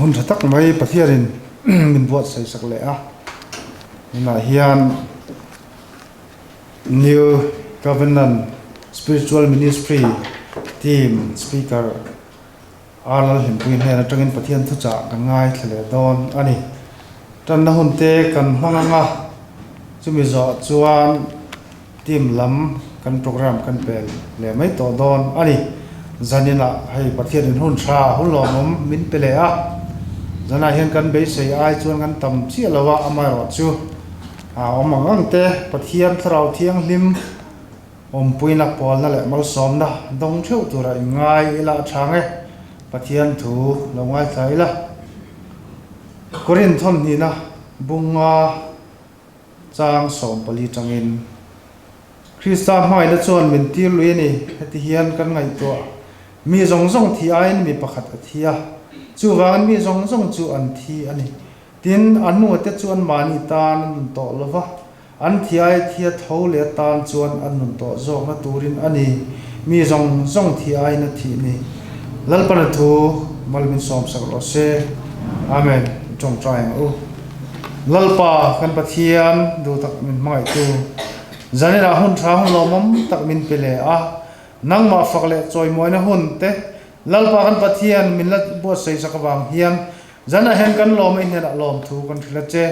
Hun tha tak mai Pathianin min buatsaih sak leh a, tunah hian New Covenant Spiritual Ministry Team Speaker R Lalhlimpui hnen atangin Pathian thuchah kan ngaithla leh dawn a ni. Tanna hun te kan hmang ang a, chumi zawh chuan team lam kan program kan pel leh mai tawh dawn a ni. Zaninah hei Pathianin hun tha hun lawmawm min pe leh a, zanah hian kan beisei ai chuan kan tam chiah lo a, amaherawhchu a awm ang ang te Pathian Thlarau Thianghlim awmpuina pawlna leh malsawmna dawng theuh tura i ngai ila a chhang e, Pathian thu lo ngaithla ila. Korin thawmhnihna bunga chang 14 tangin, Krista hmangaihna chuan min tir lui a ni, heti hian kan ngaihtuah, Mi zawng zawng thi aiin mi pakhat a thi a, chuvangin mi zawng zawng chu an thi a ni. Tin, a hnungate chu anmahni tan an nun tawh lo va, an thi ai thia tho leh atan chuan an nun tawh zawkna turin a ni, mi zawng zawng thi aiin a thih ni. Lalpana thu mal min sawmsak rawh se. Amen. I tawngtai ang u. Lalpa kan Pathian duh tak min hmangaihtu, zaninah hun tha hun lawmawm tak min pe leh a, nangmah fak leh chawimuaina hun te Lalpa kan Pathian min la buatsaih sak avang hian zanah hian kan lawm a, i hnenah lawmthu kan hrilh a che.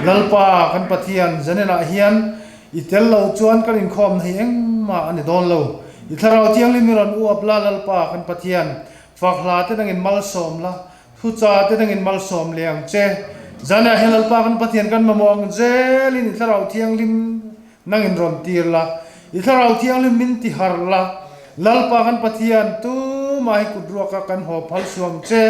Lalpa kan Pathian zaninah hian i tel lo chuan kan inkhawmna hi engmah a ni dawn lo. I Thlarau Thianghlim i rawn uap la Lalpa kan Pathian, fak hla te dangin malsawm la, Thucha te dangin malsawm leh ang che. Zanah hian Lalpa kan Pathian kan mamawh ang zelin i Thlarau Thianghlim nangin rawn tir la, i Thlarau Thianghlim min ti harh la, Lalpa kan Pathian tumah hi kut ruaka kan haw phal suh ang che.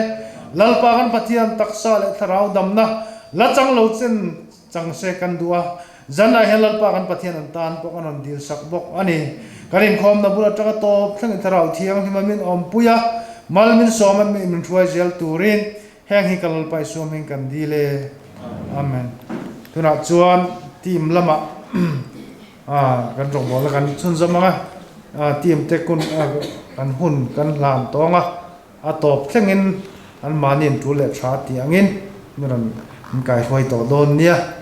Lalpa kan Pathian taksa leh Thlarau damna la chang lo chen chang se kan duh a. Zanah hian Lalpa kan Pathian an tan pawh kan rawn dil sak bawk a ni. Kan inkhawmna bul atanga tawp thlengin Thlarau Thianghlim a min awmpui a, mal min sawm a, min hruai zel turin heng hi ka Lalpa i suam hming kan dil e. Amen. Tunah chuan team lamah kan rawngbawlna kan chhunzawm ang a, team te kun kan hun kan hlan tawng a, a tawp thlengin anmahni in tul leh tha tih angin min rawn inkaihruai tawh dawn nia.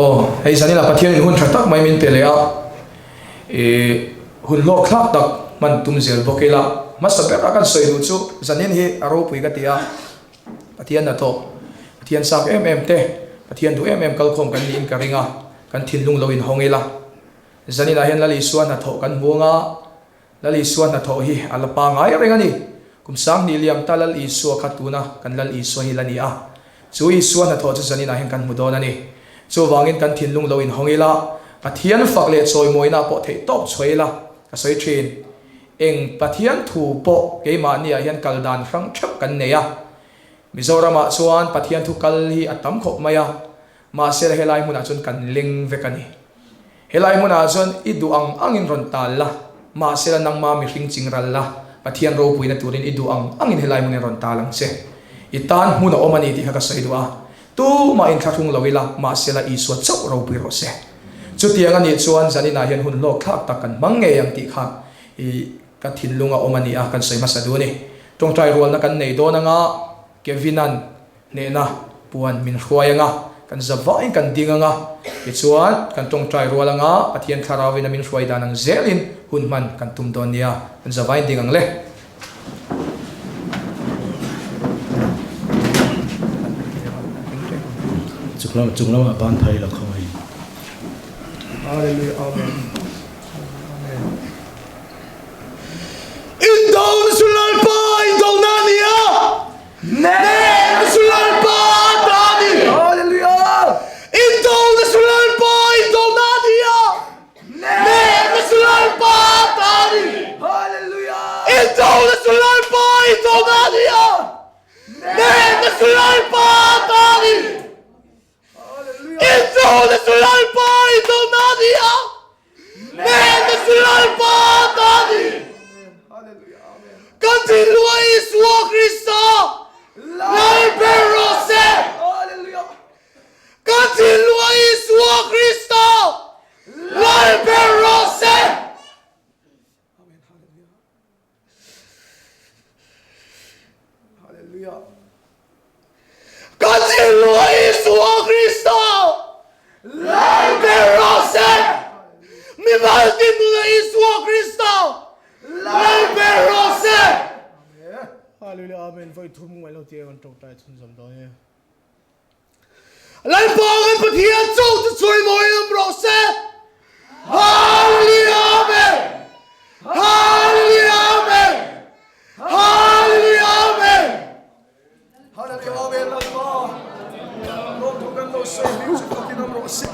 Aw, hei zanina Pathianin hun tha tak mai min pe leh a, ih hun hlawk thlak tak hman tum zel bawk ila, hmasa ber a kan sawi duh chu zanin hi a ropui ka ti a, Pathian hnathawh, Pathian chak em em te, Pathian duh em em kalkhawm kan niin ka ring a, kan thinlung lo inhawng ila, zaninah hian Lal Isua hnathawh kan hmu anga, Lal Isua hnathawh hi a la pangai reng a ni. Kum 2000 liam ta Lal Isua kha tuna kan Lal Isua hi la ni a. Chu Isua hnathawh chu zaninah hian kan hmu dawn a ni. Chuvangin kan thinlung lo inhawng ila, Pathian fak leh chawimawina pawh theih tawp chhuah ila, ka sawi thin. Eng Pathian thu pawh keimahniah hian kal dan hrang theuh kan nei a. Mizoramah chuan Pathian thu kal hi a tam khawp mai a, mahse helai hmunah chuan kan leng vek a ni. Helai hmunah chuan i duh ang angin rawn tal la, mahsela nangma mihring ching ral la, Pathian ropuina turin i duh ang angin helai hmunin rawn tal ang che. I tan hmun a awm a ni tih kha ka sawi duh a, tumah inthlahrung lo ila, mahsela Isua chauh ropui rawh se. Chutiang a nih chuan zaninah hian hun hlawkthlak tak kan hmang ngei ang tih kha i ka thinlung a awm a ni a, kan sawi hmasa duh a ni. Tawngtai rualna kan nei dawn anga Kevin-a'n Hnehna puan min hruai anga, kan za vain kan ding anga, tichuan kan tawngtai rual anga Pathian Thlarauin a min hruai dan ang zelin hun hman kan tum dawn nia, kan za vain ding ang le. Chung chung lamah ban thai la khawi. Hallelujah Amen. Amen. Indona chu Lalpa indona a ni a. Hnehna chu Lalpa ta a ni. Hallelujah! Indona chu Lalpa indona a ni a. Hnehna chu Lalpa ta a ni. Hallelujah! Indona chu Lalpa indona a ni a. Hnehna chu Lalpa ta a ni. Indona chu Lalpa indona a ni a. Hallelujah. Kan thinlunga Isua Krista Lal ber rawh se! Mimal thinlunga Isua Krista Lal ber rawh se! Hallelujah Amen Vawi thum ngaih lo tia kan tawngtai chhunzawm dawn e. Lalpa kan Pathian cho chu chawimawi awm rawh se! Hallelujah Amen! Hallelujah Amen! Hallelujah Amen! Hallelujah Amen Lalpa lawmthu kan lo sawi hming chu fakin awm rawh se.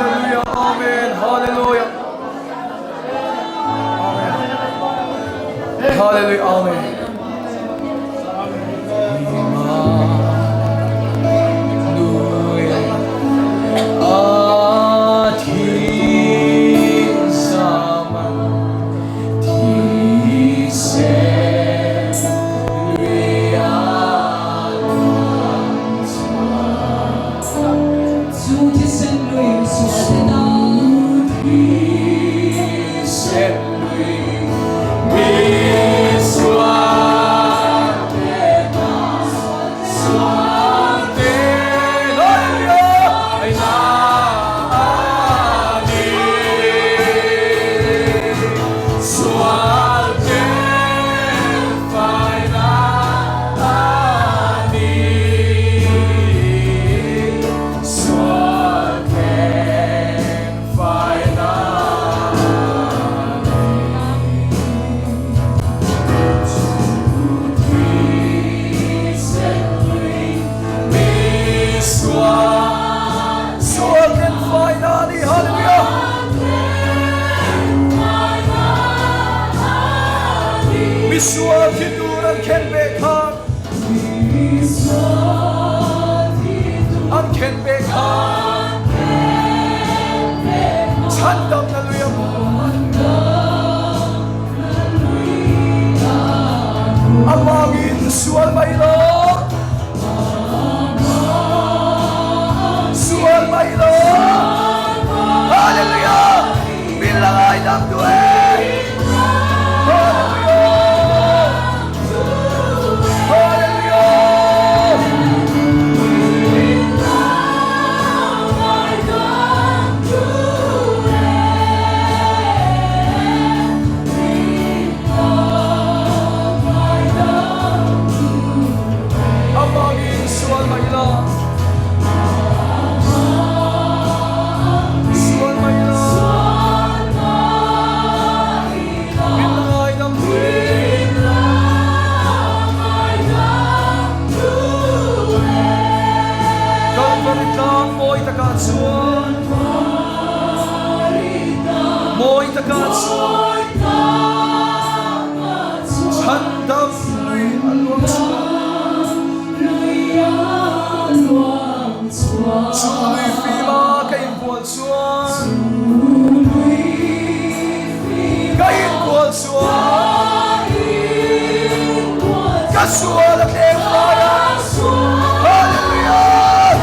Hallelujah Amen Hallelujah Amen Hallelujah Amen Hallelujah Amen Hallelujah Amen Hallelujah Amen Hallelujah Amen Ka sual a tleng fai a. Hallelujah!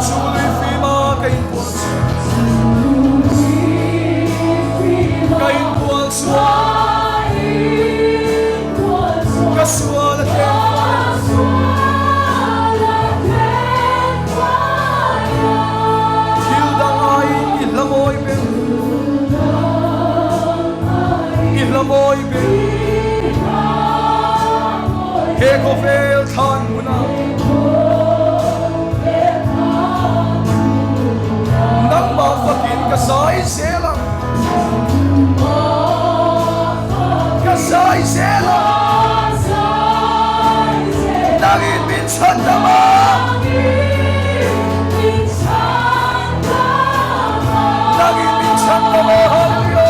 Chu lui fima ka inbual chuan. Ka inbual chuan. Ka sual a tleng fai a. Thil dang aiin i hla mawi ber. I hla mawi ber. He khawvel thlan hmunah. Nangmah fakin ka zai zel ang. Ka zai zel ang. Nangin min chhandam a. Nangin min chhandam a. Hallelujah.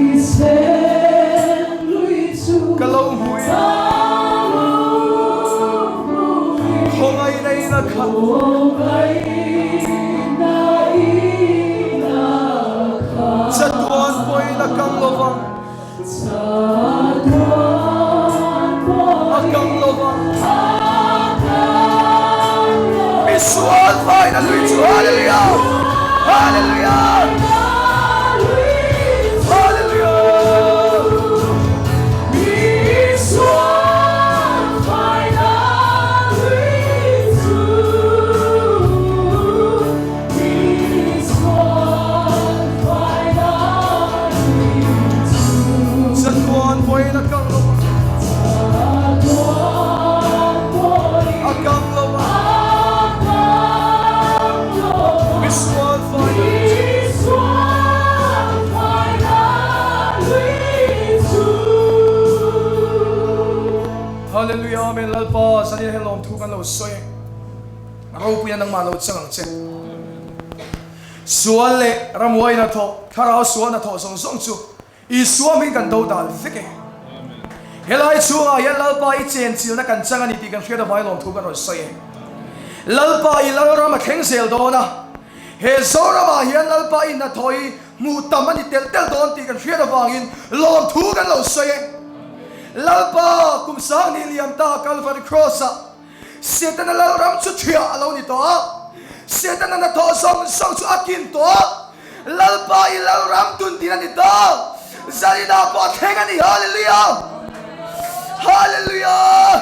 Thisen lui chu ka lo hmui. Ka lo hmui. Khawngaihna in a khat. Chatuan pawhin a kang lo vang. A kang lo vang. Misual vain a lui chu. Hallelujah! Hallelujah! Hallelujah! Chatuan pawhin a kang lo a. A kang lo a. Misual faina chu. Hallelujah Amen Lalpa zanin hian lawmthu kan lo sawi ropuina nangmah lo chang ang che. Sual leh ramhuai hnathawh, thlarau sual hnathawh zawng zawng chu Isua hming kan do dal vek e. Helai chhungah hian Lalpa i chenchilna kan chang a ni tih kan hriat avangin lawmthu kan rawn sawi e. Lalpa i Lalram a thleng zel dawn a, he Zoramah hian Lalpa i hnathawh hi hmuh tam a ni telh telh dawn tih kan hriat avangin lawmthu kan lo sawi e. Lalpa kum sang ni liam ta Kalvari Cross-ah Setana Lalram chu thiah a lo ni tawh a, Setana hnathawh zawng zawng chu a kin tawh a, Lalpa i Lalram tun din a ni ta, Zaninah pawh a thleng a ni, Hallelujah! Hallelujah!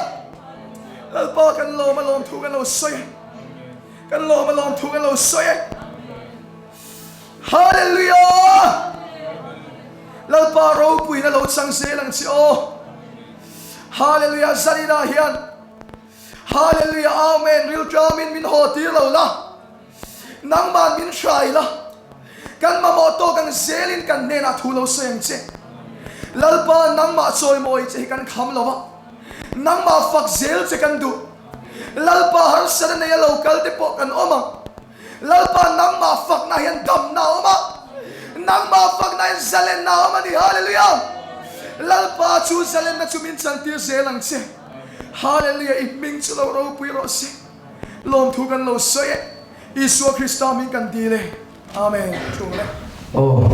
Lalpa kan lawm a lawm thu kan lo sawi e, kan lawm a lawm thu kan lo sawi e. Hallelujah! Lalpa ropuina lo chang zel ang che aw. Hallelujah! Zaninah hian Hallelujah! Amen! Rilṭamin min haw tir lo la, nangman min hrai la, kan mamawh tawk ang zelin kan hnenah thu lo sawi ang che. Lalpa, nangmah chawimawi che hi kan kham lo va, nangmah fak zel che kan duh. Lalpa, harsatna neia lo kal te pawh kan awm ang. Lalpa, nangmah fakna hian damna a awm a, nangmah fakna hian zalenna a awm a ni. Hallelujah! Lalpa, chu zalenna chu min chantir zel ang che. Hallelujah! I hming chu lo ropui rawh se. Lawmthu kan lo sawi e. Isua Krista hming kan dil e. Amen. Thu le. Aw,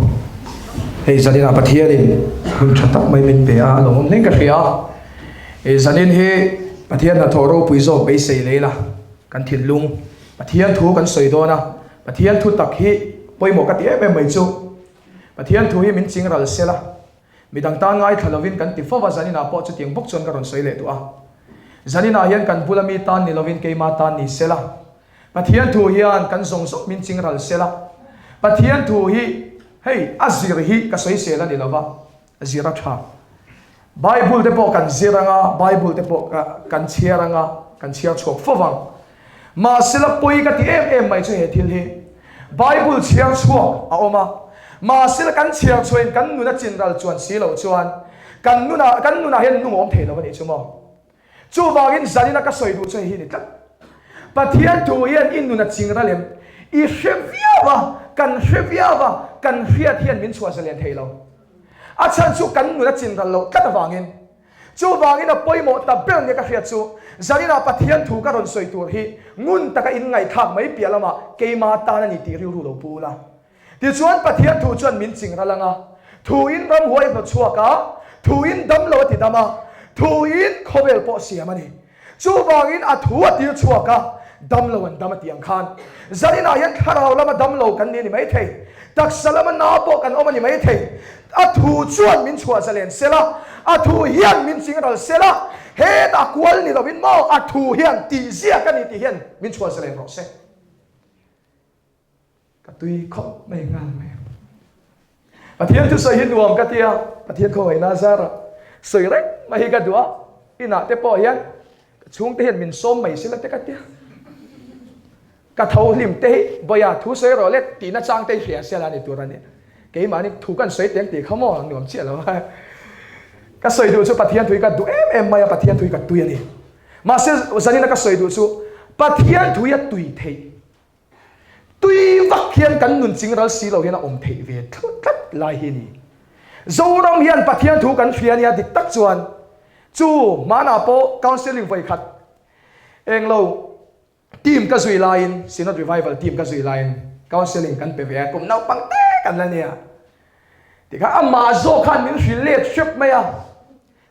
hei zaninah Pathianin hun tha tak mai min pe a, a lawmawm hleng ka hria. Zanin hi Pathian hnathawh ropui zawk beisei lei la, kan thinlung Pathian thu kan sawi dawn a, Pathian thu tak hi pawimawh ka ti em em mai chu. Pathian thu hi min ching ral sel a, midang tan ngaithla lovin kan ti fo va, zaninah pawh chutiang bawk chuan ka rawn sawi leh duh a. Zaninah hian kan bula mi tan ni lovin keima tan ni sel a, Pathian thu hian kan zawng zawng min ching ral sel a. Pathian thu hi hei a zir hi ka sawisel a ni lo va, zir a tha. Bible te pawh kan zir anga, Bible te pawh kan chhiar anga, kan chhiar chhuak fo vang. Mahsela pawi ka ti em em mai chu he thil hi. Bible chhiar chhuak a awm a, mahsela kan chhiar chhuahin kan nun a chinral chuan si loh chuan kan nunah kan nunah hian nung a awm thei lo a nih chu maw. Chuvangin zanina ka sawi duh chu hei hi ni tlat. Pathian thu hian i nun a chingral em? I hre viau a, kan hre viau a, kan hriat hian min chhuah zalen thei lo. A chhan chu kan nun a chinral loh tlat avangin. Chuvangin a pawimawh ta ber nia ka hriat chu, zaninah Pathian thu ka rawn sawi tur hi ngun taka in ngaihthlak mai piah lamah keima tan a ni tih rilru lo pu ula. Tichuan Pathian thu chuan min chingral ang a, thuin ramhuai a hnawtchhuak a, thuin damlo a tidam a, thuin khawvel pawh siam a ni. Chuvangin a thu a tir chhuak a, damlo an dam a tih ang khan zaninah hian thlarau lama damlo kan ni a ni maithei, taksa lama na pawh kan awm a ni maithei. A thu chuan min chhuah zalen sela, a thu hian min chingral sela, hetah kual ni lovin maw a thu hian tih ziak a ni tih hian min chhuah zalen rawh se. Ka tui khawp mai nghal mai ang. Pathian thusawi hi nuam ka tia, Pathian khawngaihna a zar a, sawi reng mai hi ka duh a, inah te pawh hian ka chhungte hian min sawm mai sila te ka tia. Ka tho hlim te hi Bawia thu sawi rawh le tihna chang te hi hria sela ni tur a ni. Keimahni thu kan sawi teng tih kha maw nuam chiah lo a. Ka sawi duh chu Pathian thu hi ka duh em em mai a, Pathian thu hi ka tui a ni. Mahse zanina ka sawi duh chu Pathian thu hi a tui theih. Tui vak hian kan nun chingral si lo hian a awm theih ve tlat lai hi a ni. Zoram hian Pathian thu kan hria nia dik tak chuan chu hmanah pawh counselling vawi khat englo team ka zui laiin Synod Revival team ka zui laiin counselling kan pe ve a kum naupang te kan la nia tikhan amah zawk khan min hrilh let hrep mai a.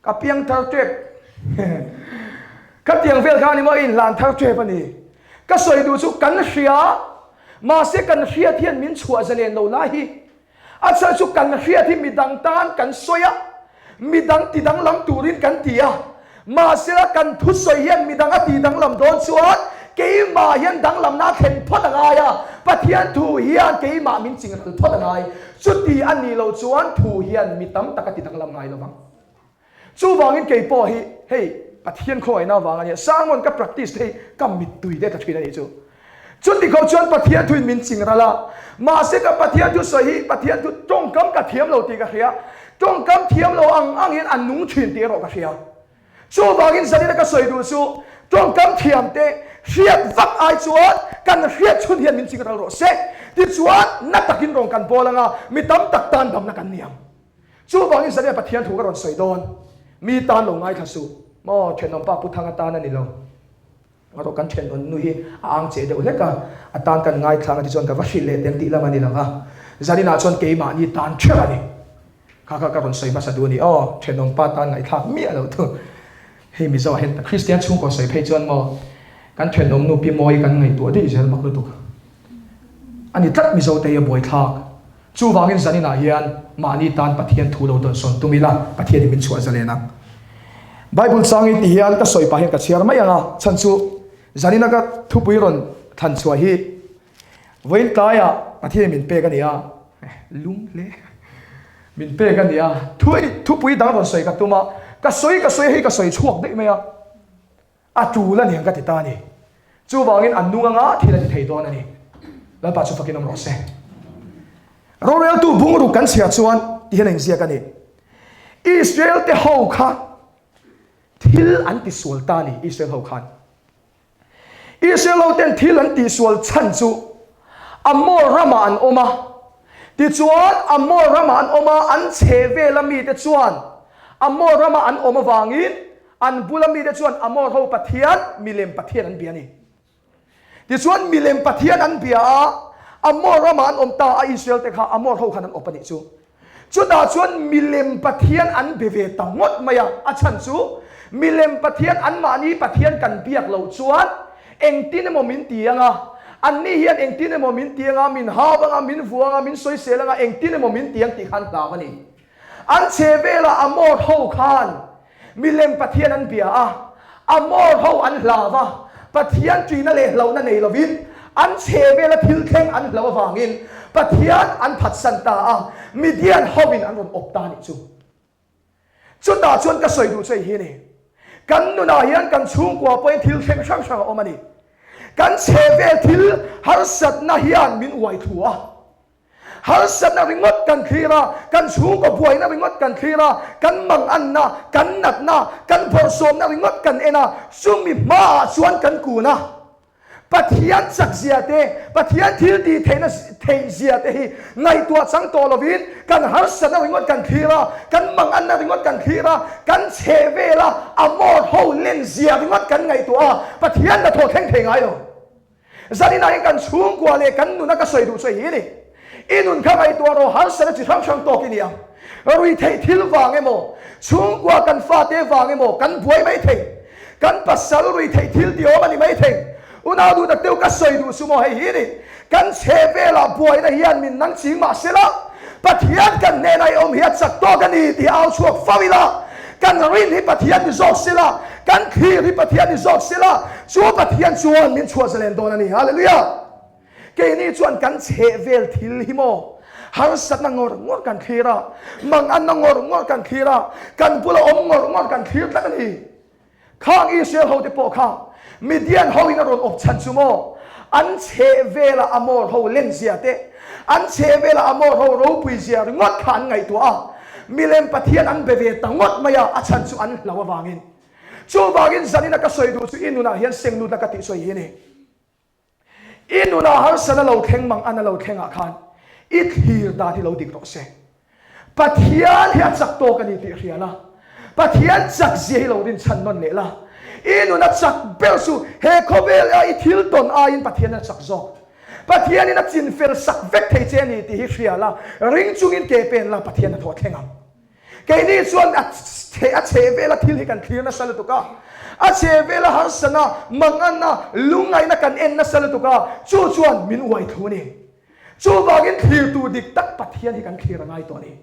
Ka piang thar tep. Khatiang vel kha ni maw inhlan thar tep a ni. Ka sawi duh chu kan hria, mahse kan hriat hian min chhuah zalen lo lai hi. A chhan chu kan hriat hi midang tan kan sawi a, midang ti danglam turin kan ti a, mahsela kan thusawi hian midang a ti danglam dawn chuan keimah hian danglamna a thlen phawt a ngai a, Pathian thu hian keimah min chingral phawt a ngai. Chuti a nih loh chuan thu hian mi tam tak a ti danglam ngai lo vang. Chuvangin kei pawh hi hei Pathian khawngaihna avang a nia, sermon ka practice te hi ka mittui te tla thin a nih chu. Chuti kho chuan Pathian thuin min ching ral a, mahse ka Pathian thu sawi hi Pathian thu tawngkam ka thiam lo tih ka hria, tawngkam thiam lo ang ang hian a nung thin tih erawh ka hria. Chuvangin zanina ka sawi duh chu tawngkam thiam te hriat vak ai chuan kan hriat chhun hian min ching ral rawh se. Tichuan na takin rawn kan bawl anga mi tam tak tan damna kan ni ang. Chuvangin Zania Pathian thu ka rawn sawi dawn, mi tan lo ngaithla suh. Maw thenawmpa Pu Thanga tan a ni lo. Erawh kan thenawm nu hi a ang che deuh hlek a, a tan kan ngaithla ang tichuan ka va hrilh leh teng tih lam a ni lo va. Zaninah chuan keimahni tan theuh a ni. Kha kha ka rawn sawi hmasa duh a ni. Aw, thenawmpa tan ngaihthlak miah lo thu. Hei Mizo ah hian Kristian chhungkaw sawi phei chuan maw kan thenawm nu Pi Mawi kan ngaihtuah daih zel mak lutuk. A ni tlat Mizo te hi a buaithlak. Chuvangin zaninah hian mahni tan Pathian thu lo dawnsawn tum ila, Pathianin min chhuah zalen ang. Bible chang i ti hian ka sawi pah hian ka chhiar mai ang a, chhan chu zanina ka thupui rawn thlan chhuah hi vawiin tlaiah Pathianin min pek a ni a, lung hle min pek a ni a, thupui dang rawn sawi ka tum a, ka sawi ka sawi hei ka sawi chhuak daih mai a. A tul a niang ka ti ta a ni. Chuvangin an nung anga thil a ti thei dawn a ni. Lalpa chu fakin awm rawh se. Roreltu bungruk kan chhiar chuan ti hian a inziak a ni. Israel te ho kha thil an tisual ta a ni, Israel ho khan. Israel ho ten thil an tihsual chhan chu Amor ramah an awm a. Tichuan Amor ramah an awm a, an chhehvela mite chuan Amor rama an awm avangin An bula mite chuan Amor ho pathian, milem pathian an bia a ni. Tichuan milem pathian an bia a, Amor ramah an awm ta a, Israel te kha Amor ho khan an awp a nih chu. Chutah chuan milem pathian an be ve ta ngawt mai a, a chhan chu milem pathian anmahni pathian kan biak loh chuan engtin emaw min ti ang a, anni hian engtin emaw min ti ang a, min hau ang a, min vuang ang a, min sawisel ang a, engtin emaw min ti ang tih kha an hlau a ni. An chhe velah Amor ho khan milem Pathian an bia a, Amor ho an hlau a, Pathian ṭihna leh hlauhna nei lovin an chhe vela thil thleng an hlauh avangin. Pathian an phatsan ta a, Midian hovin an rawn awp ta a nih chu. Chutah chuan ka sawi duh chu hei hi a ni, kan nunah hian kan chhungkua pawhin thil thleng hrang hrang a awm a ni. Kan chhehvel thil harsatna hian min uai thu a. Harsatna ringawt kan thlir a, kan chhungkaw buaina ringawt kan thlir a, kan manganna, kan natna, kan bawrhsawmna ringawt kan en a, chumi hmaah chuan kan kun a. Pathian chakzia te, Pathian thil tih theihna theih zia te hi ngaihtuah chang tawh lovin kan harsatna ringawt kan thlir a, kan manganna ringawt kan thlir a, kan chheh vela a mawr ho len zia ringawt kan ngaihtuah a, Pathian hnathawh thleng thei ngai lo. Zaninah hian kan chhungkua leh kan nuna ka sawi duh chu hei hi a ni. I nun kha ngaihtuah rawh harsatna chi hrang hrang tawk i ni ang. Ruihtheih thil vang emaw, chhungkua kan fate vang emaw kan buai mai thei. Kan pasal ruihtheih thil ti awm a ni mai thei. Unau duh tak deuh ka sawi duh chu maw hei hi a ni. Kan chhe velah buaina hian min nang ching mah se la, Pathian kan hnenah i awm hi a chak tawk a ni tih au chhuak fo ila, kan rin hi Pathian ni zawk se la, kan thlir hi Pathian ni zawk se la, chu Pathian chuan min chhuah zalen dawn a ni. Hallelujah! Keini chuan kan chheh vel thil hi maw harsatna ngawr ngawr kan thlir a, manganna ngawr ngawr kan thlir a, kan bula awm ngawr ngawr kan thlir tlat a ni. Khang Israel hote pawh kha Midian hoin a rawn awp chhan chu maw an chheh vela Amor ho len zia te, an chheh vela Amor ho ropui zia ringawt kha an ngaihtuah a, milem Pathian an be ve ta ngawt mai a, a chhan chu an hlau avangin. Chuvangin zanina ka sawi duh chu i nunah hian seng nutna ka tih sawi hi a ni. I nunah harsatna lo thleng mang an a lo thlengah khan i thlir dan hi lo dik rawh se. Pathian hi a chak tawk a ni tih hria la, Pathian chak zia hi lo rinchhan nawn leh la. I nuna chak ber chu he khawvel a i thil tawn aiin Pathian a chak zawk. Pathianin a chinfel sak vek thei che a ni tih hi hria la, ring chungin ke pen la Pathian a thaw thleng ang. Keini chuan a chhe a chhe vela thil hi kan thlir nasa lutuk a, a chhe vela harsana, manganna, lungngaihna kan en nasa lutuk a, chu chuan min uai thu a ni. Chuvangin thlir tur dik tak Pathian hi kan thlir a ngai tawh a ni.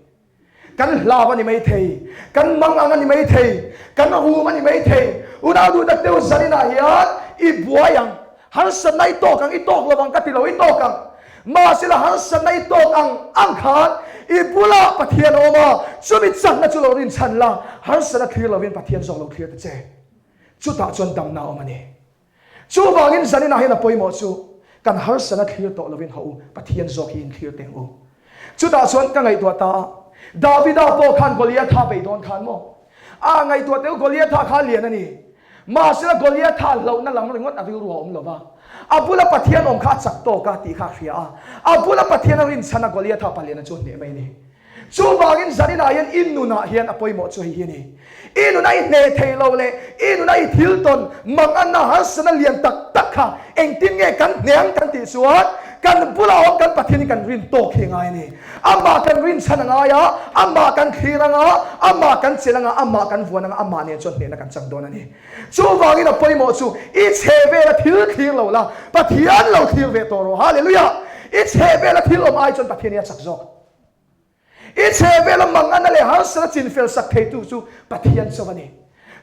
Kan hlau a ni mai thei, kan mangang a ni mai thei, kan rum a ni mai thei. Unau duh tak deuh zaninah hian i buai ang. Harsatna i tawk ang, i tawk lo ang ka ti lo, i tawk ang. Mahsela harsatna i tawk ang ang khan i bulah Pathian a awm a, chumi chakna chu lo rinchhan la, harsatna thlir lovin Pathian zawk lo thlir ta che. Chutah chuan damna a awm a ni. Chuvangin zaninah hian a pawimawh chu kan harsatna thlir tawh lovin haw u, Pathian zawk hi inthlir teng u. Chutah chuan ka ngaihtuah ta a, Davida pawh khan Goliatha beih dawn khan maw? A ngaihtuah teu Goliatha kha lian a ni. Mahsela Goliatha hlauhna lam ringawt a rilru a awm lo va, a bula Pathian awm kha a chak tawk a tih kha a hria a, a bula Pathian a rinchhan a Goliatha paliana chu a hneh mai a ni. Chuvangin zaninah hian i nunah hian a pawimawh chu hei hi a ni. I nuna i hneh thei lo leh i nuna i thil tawn manganna harsatna lian tak tak kha engtin nge kan hneh ang kan tih chuan kan bulah awm kan Pathian hi kan rin tawk hi a ngai a ni. Amah kan rinchhan a ngai a, amah kan thlir ang a, amah kan chelh ang a, amah kan vuan ang a, amah nen chuan hnehna kan chang dawn a ni. Chuvangin a pawimawh chu i chhehvela thil thlir lo la, Pathian lo thlir ve tawh rawh. Hallelujah! I chhehvela thil awm ai chuan Pathian hi a chak zawk. I chhehvela manganna leh harsatna chinfel sak theitu chu Pathian chauh a ni.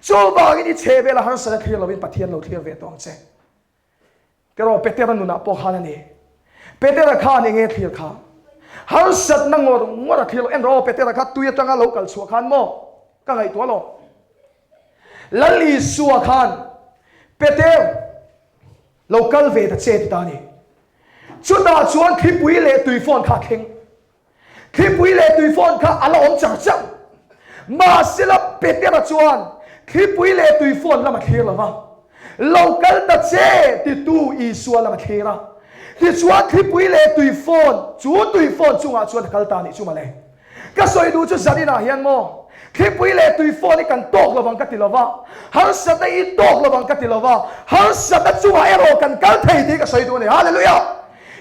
Chuvangin i chhehvela harsatna thlir lovin Pathian lo thlir ve tawh ang che. Tiraw Petera nunah pawh khan a ni. Petera khan enge thlir kha? Harsatna ngawr ngawr a thlir lo. En rawh aw Petera kha tui atanga lo kal chhuah khan maw? Ka ngaihtuah lo. Lal Isua khan Peter lo kal ve ta che ti ta a ni. Chutah chuan thlipui leh tuifawn kha a thleng. Thlipui leh tuifawn kha a la awm char char. Mahsela Petera chuan thlipui leh tuifawn lam a thlir lo va, Lo kal ta che titu Isua lam a thlir a. Tichuan thlipui leh tuifawn chu tuifawn chungah chuan a kal ta a nih chu mawle. Ka sawi duh chu zaninah hian maw thlipui leh tuifawn hi kan tawk lo vang ka ti lo va, harsatna i tawk lo vang ka ti lo va, harsatna chungah erawh kan kal thei tih ka sawi duh a ni. Hallelujah!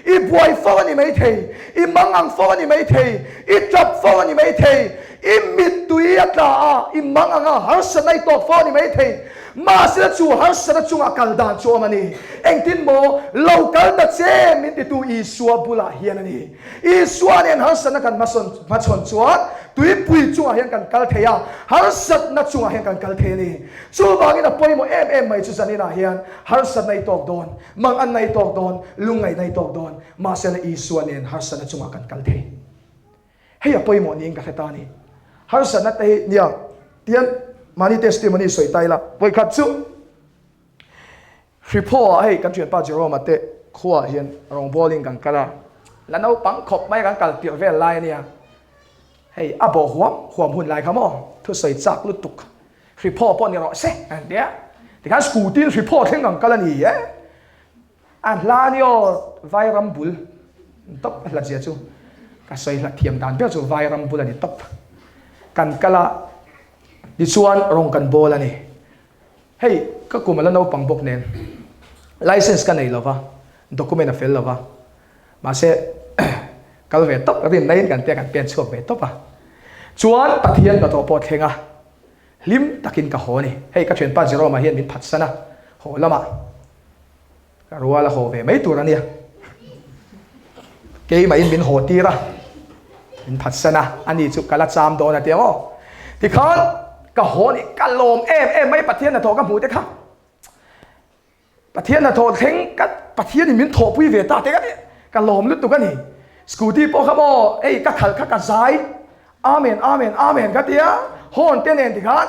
I buai fo a ni maithei, i mangang fo a ni maithei, i tap fo a ni maithei, I mittui a tla a, i mang anga harsatna i tawk fo a ni maithei. Mahse chu harsatna chungah kal dan chu awm a ni. Engtin maw? Lo kal ta che min titu Isua bulah hian a ni. Isua nen harsatna kan hmachhawn chuan tuipui chungah hian kan kal thei a, harsatna chungah hian kan kal thei a ni. Chuvangin a pawimawh em em mai chu zaninah hian harsatna i tawk dawn, manganna i tawk dawn, lungngaihna i tawk dawn, mahsela Isua nen harsatna chungah kan kal thei. Hei a pawimawh niin ka hre ta a ni. Harsatna te hi nia tian mahni testimony sawi ta ila, vawikhat chu Hriphaw ah hei kan thianpa Jerome-a te khuaah hian rawngbawlin kan kal a, la naupang khawp mai kan kal tirh vel lai a nia. Hei a bawh huam huam hun lai kha maw thusawi chak lutuk Hriphaw pawh ni rawh se an tia. Tikhan scooty in Hriphaw thleng kan kal a ni e. A hla ni aw Vairam bul tawp a hlat zia chu ka sawi hlat thiam dan ber chu Vairam bul a ni tawp. Kan kal a tichuan rawng kan bawl a ni. Hei ka kum a la naupang bawk nen license ka nei lova document a fel lova mahse kal ve tawp rinna in kan tia kan pen chhuak ve tawp a. Chuan Pathian hnathawh pawh thleng a hlim takin ka haw a ni. Hei ka thianpa Jerome-a hian min phatsan a haw lamah. Ka rual a haw ve mai tur a nia. Keimahin min haw tir a, min phatsan a, ani chu ka la cham dawn a tia maw. Tikhan ka haw nih ka lawm em em mai Pathian hnathawh ka hmuh te kha. Pathian hnathawh thleng ka Pathianin min thawhpui ve ta te ka ti ka lawm lutuk a ni. Scooty pawh kha maw hei ka khalh kha ka zai Amen Amen Amen ka tia horn te nen tikhan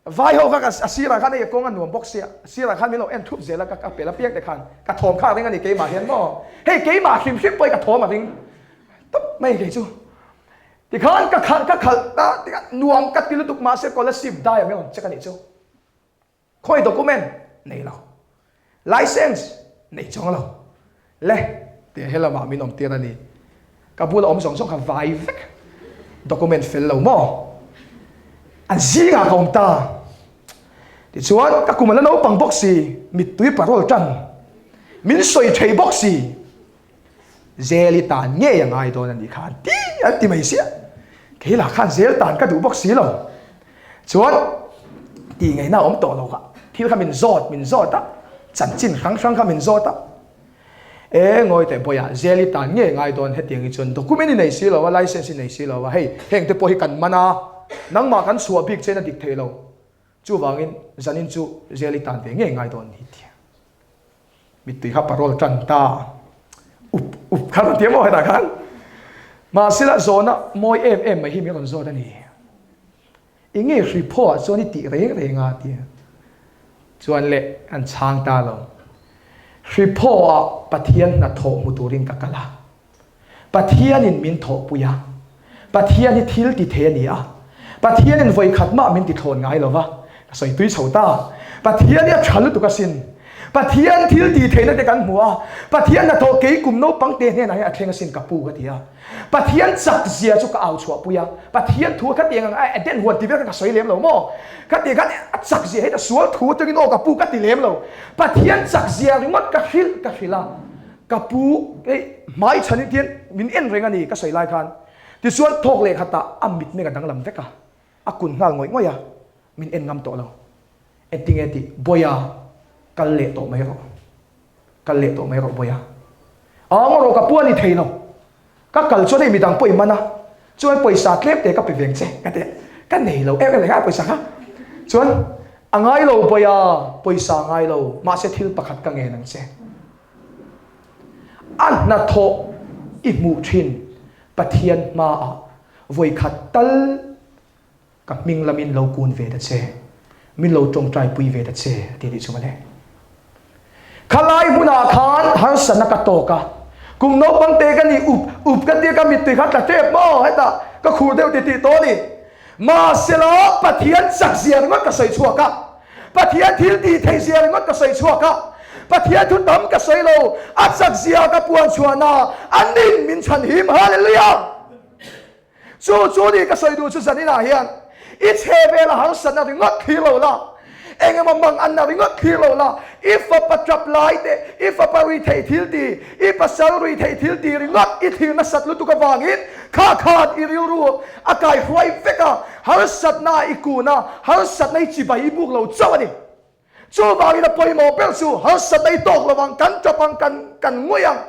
Vai ho kha ka a sirah khan hei a kawng a nuam bawk sia, a sirah khan min lo en thup zel a, ka pel apiang te khan ka thawm kha a ring a ni keimah hian maw, hei keimah hrim hrim pawh hi ka thawm a ring tawp mai kei chu. Tikhan ka khalh ka khalh ta tikhan nuam ka ti lutuk mahse scholarship dai a min rawn check a nih chu. Khawi document nei lo, license nei chuang lo le tih he lamah min awm tir a ni. Ka bula awm zawng zawng kha vai vek document fel lo maw? An zingah ka awm ta. Tichuan ka kum a la naupang bawk si, mittui parol tan min sawi thei bawk si. Zel i tan ngei a ngai dawn a nih kha an ti an ti mai sia. Kei lah khan zel tan ka duh bawk si lo. Chuan tih ngaihna a awm tawh lo kha. Thil kha min zawt min zawt a, chanchin hrang hrang kha min zawt a. E ngawi teh bawiah zel i tan ngei a ngai dawn hetiang hi chuan document i nei si lo a, license i nei si lo a, hei heng te pawh hi kan man a, nangmah kan chhuah bik chein a dik thei lo. Chuvangin zanin chu zel i tan ve ngei ngai dawn ni tia. Mittui kha parol tan ta up up kha rawn ti maw hetah khan. Mahsela zawhna mawi em em mai hi min rawn zawt a ni. I nge hri phaw ah chuan i tih reng reng a tia. Chuan le an chhang ta lo. Hri phaw ah Pathian hnathawh hmu turin ka kal a. Pathianin min thawhpui a, Pathian hi thil ti thei a ni a, Pathianin vawi khat mah min ti thlawn ngai lo va, ka sawi tui chho ta. Pathian hi a tha lutuk asin. Pathian thil ti theihna te kan hmu a, Pathian hnathawh kei kum naupang te hnenah hian a thleng asin ka pu ka ti a. Pathian chak zia chu ka au chhuahpui a, Pathian thu kha tiang ang a Eden huan ti vel kha ka sawi lem lo maw? Kha ti khan a chak zia heta sual thu atangin aw ka pu ka ti lem lo. Pathian chak zia ringawt ka hrilh ka hrilh a. Ka pu, hei hmai chhan in tian min en reng a ni ka sawi lai khan. Tichuan thawk leh khatah a mitmeng a danglam vek a, a kun nghal ngawih ngawih a, min en ngam tawh lo. Engtinge tih, Bawiha, kal leh tawh mai rawh. Kal leh tawh mai rawh Bawiha. Aw rawh ka pu a ni thei lo. Ka kal chuan hei midang pawh i man a, chuan pawisa tlem te ka pe veng che ka ti a, ka nei lo em em leh a pawisa kha. Chuan a ngai lo Bawiha, pawisa a ngai lo, mahse thil pakhat ka ngen ang che. A hnathawh i hmuh thin Pathian hmaah vawikhat tal ka hming lamin lo kun ve ta che, min lo tawngtai pui ve ta che a ti anih chu mawle. Khalai hmunah khan harsatna ka tawk a, kum naupang te ka ni up up ka tia ka mittui kha tla tep maw hetah ka khur deuh titih tawh a ni. Mahsela Pathian chak zia ringawt ka sawi chhuak a, Pathian thil tih theih zia ringawt ka sawi chhuak a, Pathian thu tam ka sawi lo, a chak zia ka puan chhuahna a nin min chhan him. Hallelujah! Chu chu ni ka sawi duh chu zaninah hian i chhe vela harsatna ringawt thlir lo la. Eng emaw mang an na ringawt thlir lo la, i fapa tap lai te, i fapa rui theih thil ti, i pasal rui theih thil ti ringawt i thlir nasat lutuk avangin kha khan i rilru a kaihruai vek a, harsatna i kun a, harsatna i chibai i buk lo chauh a ni. Chuvangin a pawimawh ber chu harsatna i tawk lovang, kan tap ang, kan kan ngawih ang.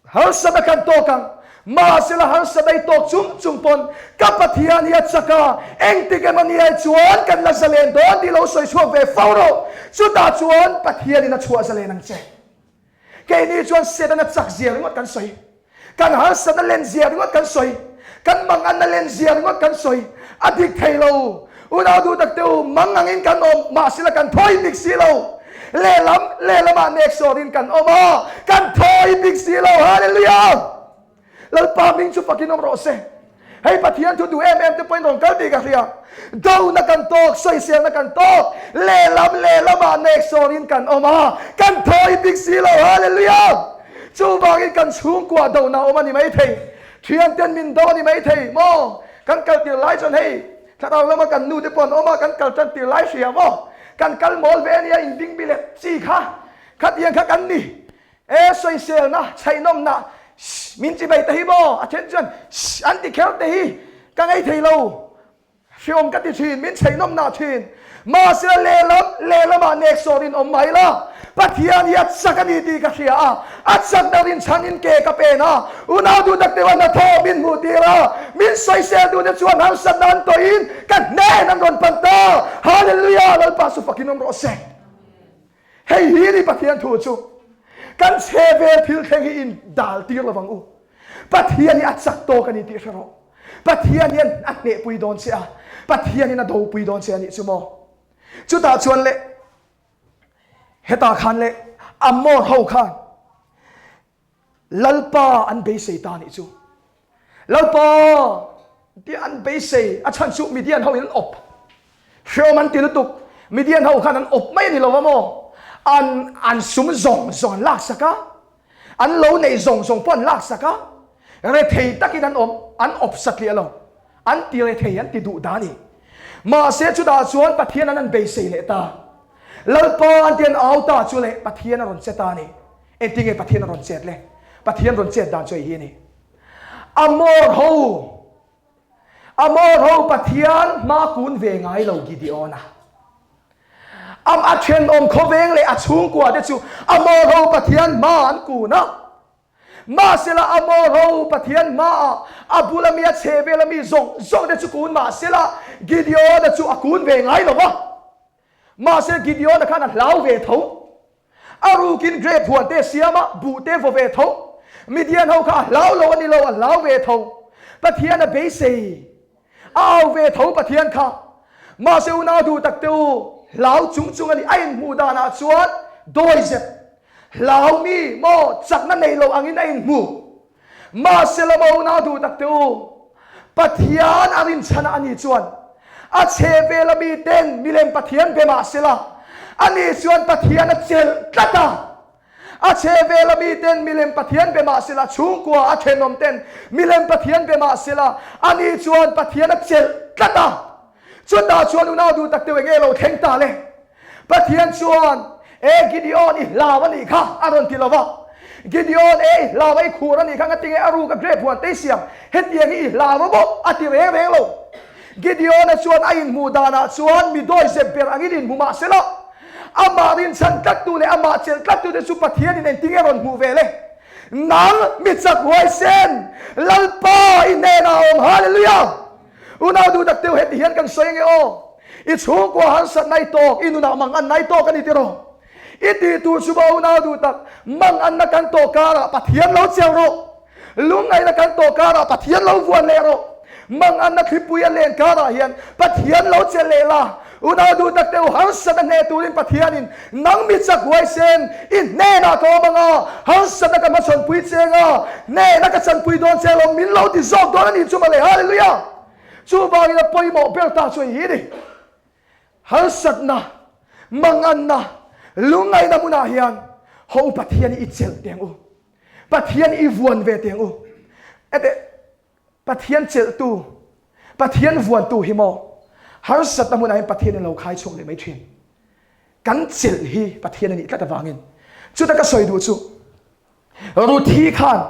Harsatna kan tawk ang. Mahsela harsatna i tawk chung chung pawn ka Pathian hi a chak a, engtik emaw ni ai chuan kan la zalen dawn tih lo sawi chhuak ve fo rawh. Chutah chuan Pathianin a chhuah zalen ang che. Keini chuan Setana chak zia ringawt kan sawi. Kan harsatna len zia ringawt kan sawi. Kan manganna len zia ringawt kan sawi. A dik thei lo. Unau duh tak te u, mang angin kan awm, mahsela kan thawi bik si lo. Lehlam, lehlamah nek sawrin kan awm a, kan thawi bik si lo. Hallelujah! Lalpa hming chu fakin awm rawh se. Hei Pathian thu duh em em te pawhin rawn kal tih ka hria. Dona kan tawk, sawiselna kan tawk, lehlam, lehlamah nek sawrin kan awm a, kan thawi bik si lo. Hallelujah! Chuvangin kan chhungkua dona awm a ni maithei. Thianten min do a ni maithei maw? Kan kal tir lai chuan hei, Thlarau lama kan nu te pawh an awm a, kan kal tan tir lai hria maw? Kan kal mawl ve ania in ding bilet chi kha, khatiang kha kan ni. E sawiselna, chhaihnawmna, shh, min chi bai te hi maw? A then chuan shh an ti kher te hi ka ngei thei lo. Hriawm ka ti thin, min chhaihnawmna thin. Mahse lehlam, lehlamah nek sawrin awm mai la. Pathian hi a chak a ni tih ka hria a, a chakna rinchhanin ke ka pen a, unau duh tak deuha hnathawh min hmuh tir a, min sawisel duhte chuan harsatna an tawhin ka hnen an rawn pan ta. Hallelujah! Lalpa chu fakin awm rawh se. Hei hi ni Pathian thu chu. Kan chhe vel thil thleng hi in dal tir lovang u. Pathian hi a chak tawk a ni tih hre rawh. Pathian hian a hnehpui dawn che a, Pathianin a dopui dawn che a nih chu maw. Chutah chuan le Hetah khan leh Amor ho khan Lalpa an beisei ta nih chu. Lalpa tih an beisei a chhan chu Midian ho in an awp. Hreawm an ti lutuk. Midian ho khan an awp mai a ni lo va maw? An an sum zawng zawng an laksak a. An lo neih zawng zawng pawh an laksak a. Rethei takin an awm, an awp satliah lo. An ti rethei, an ti duh dah a ni. Mahse chutah chuan Pathian an an beisei leh ta. Lalpa an ti an au ta chu leh Pathian a rawn che ta a ni. Engtinge Pathian a rawn chet le? Pathian rawn chet dan chu hei hi a ni. Amor ho, Amor ho Pathian hma kun ve ngai lo Gideon-a. Am a thenawm khawveng leh a chhungkua te chu Amor ho Pathian hma an kun a. Mahsela Amor ho Pathian hmaah a bula mi a chhe vela mi zawng zawng te chu kun mahsela Gideon-a chu a kun ve ngai lo va. Mahse Gideon-a khan a hlau ve tho. A rukin grape huan te siam a, buh te vaw ve tho. Midian ho kha a hlau lo a ni lo, a hlau ve tho. Pathian a beisei. A au ve tho Pathian kha. Mahse unau duh tak te u, hlau chung chung a ni. A inhmuh danah chuan dawizep, hlau mi maw chakna nei lo angin a inhmu. Mahse la maw unau duh tak te u, Pathian a rinchhan a ni chuan a chhehvel a mi ten milem Pathian be mahsela ani chuan Pathian a chelh tlat a. A chhehvel a mi ten milem Pathian be mahsela chhungkua a thenawm ten milem Pathian be mahsela ani chuan Pathian a chelh tlat a. Chutah chuan unau duh tak deuh enge lo thleng ta le? Pathian chuan, E Gideon, i hlau a nih kha, a rawn ti lo va. Gideon, e i hlau a, i khur a nih kha, ngatinge a ruk a grape huan te i siam, hetiang hi i hlau a maw? a ti reng reng lo. Gideon-a chuan a inhmuh danah chuan mi dawizep ber angin inhmu mah se la, amah rinchhan tlattu leh amah chelh tlattute chu Pathianin engtinge rawn hmuh ve le? Nang, mi chak huaisen, Lalpa i hnenah a awm. Hallelujah! Unau duh tak teu heti hian kan sawi ange aw. I chhungkua harsat nai tawk, i nunah mang an nai tawk a ni tiraw? I tih tur chu maw unau duh tak, mang anna kan tawh karah Pathian lo cheu rawh. Lungngaihna kan tawh karah Pathian lo vuan leh rawh. Mang anna thlipui a len karah hian Pathian lo che leh la. Unau duh tak teu harsatna hneh turin Pathianin nang mi chak huaisen i hnenah ka awm anga, harsatna ka hmachhawnpui che anga, hnehna ka chanpui dawn che alawm min lo ti zawk dawn a ni chu mawle. Hallelujah! Chuvangin a pawimawh ber ta chu hei hi a ni. Harsatna, manganna, lungngaihna hmunah hian ho Pathian i chelh teng u. Pathian i vuan ve teng u. Ete Pathian chelhtu, Pathian vuantu hi maw harsatna hmunah hian Pathian in lo khai chhuak leh mai thin. Kan chelh hi Pathian a nih tlat avangin. Chuta ka sawi duh chu Ruthi khan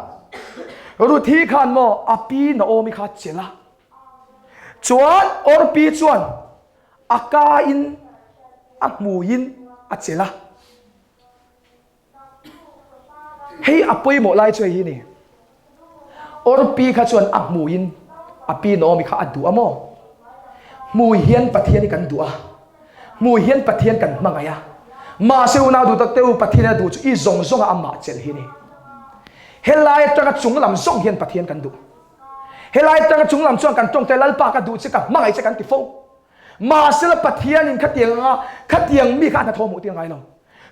Ruthi khan maw a pi Naomi kha chelh a. Chuan Orpi chuan a ka in a hmuiin a chelh a. Hei a pawimawh lai chu hei hi ni. Orpi kha chuan a hmuiin a pi Naomi kha a duh a maw? Hmui hian Pathian hi kan duh a, hmui hian Pathian kan hmangaih a. Mahse unau duh tak te u, Pathian a duh chu i zawng zawnga amah chelh hi ni. Helai atanga chung lam zawng hian Pathian kan duh. Helai atanga chung lam chuan kan tawngtai Lalpa ka duh che ka hmangaih che kan ti fo. Mahsela Pathianin khatiang anga khatiang mi kha a hnathawh hmuh tir ngai lo.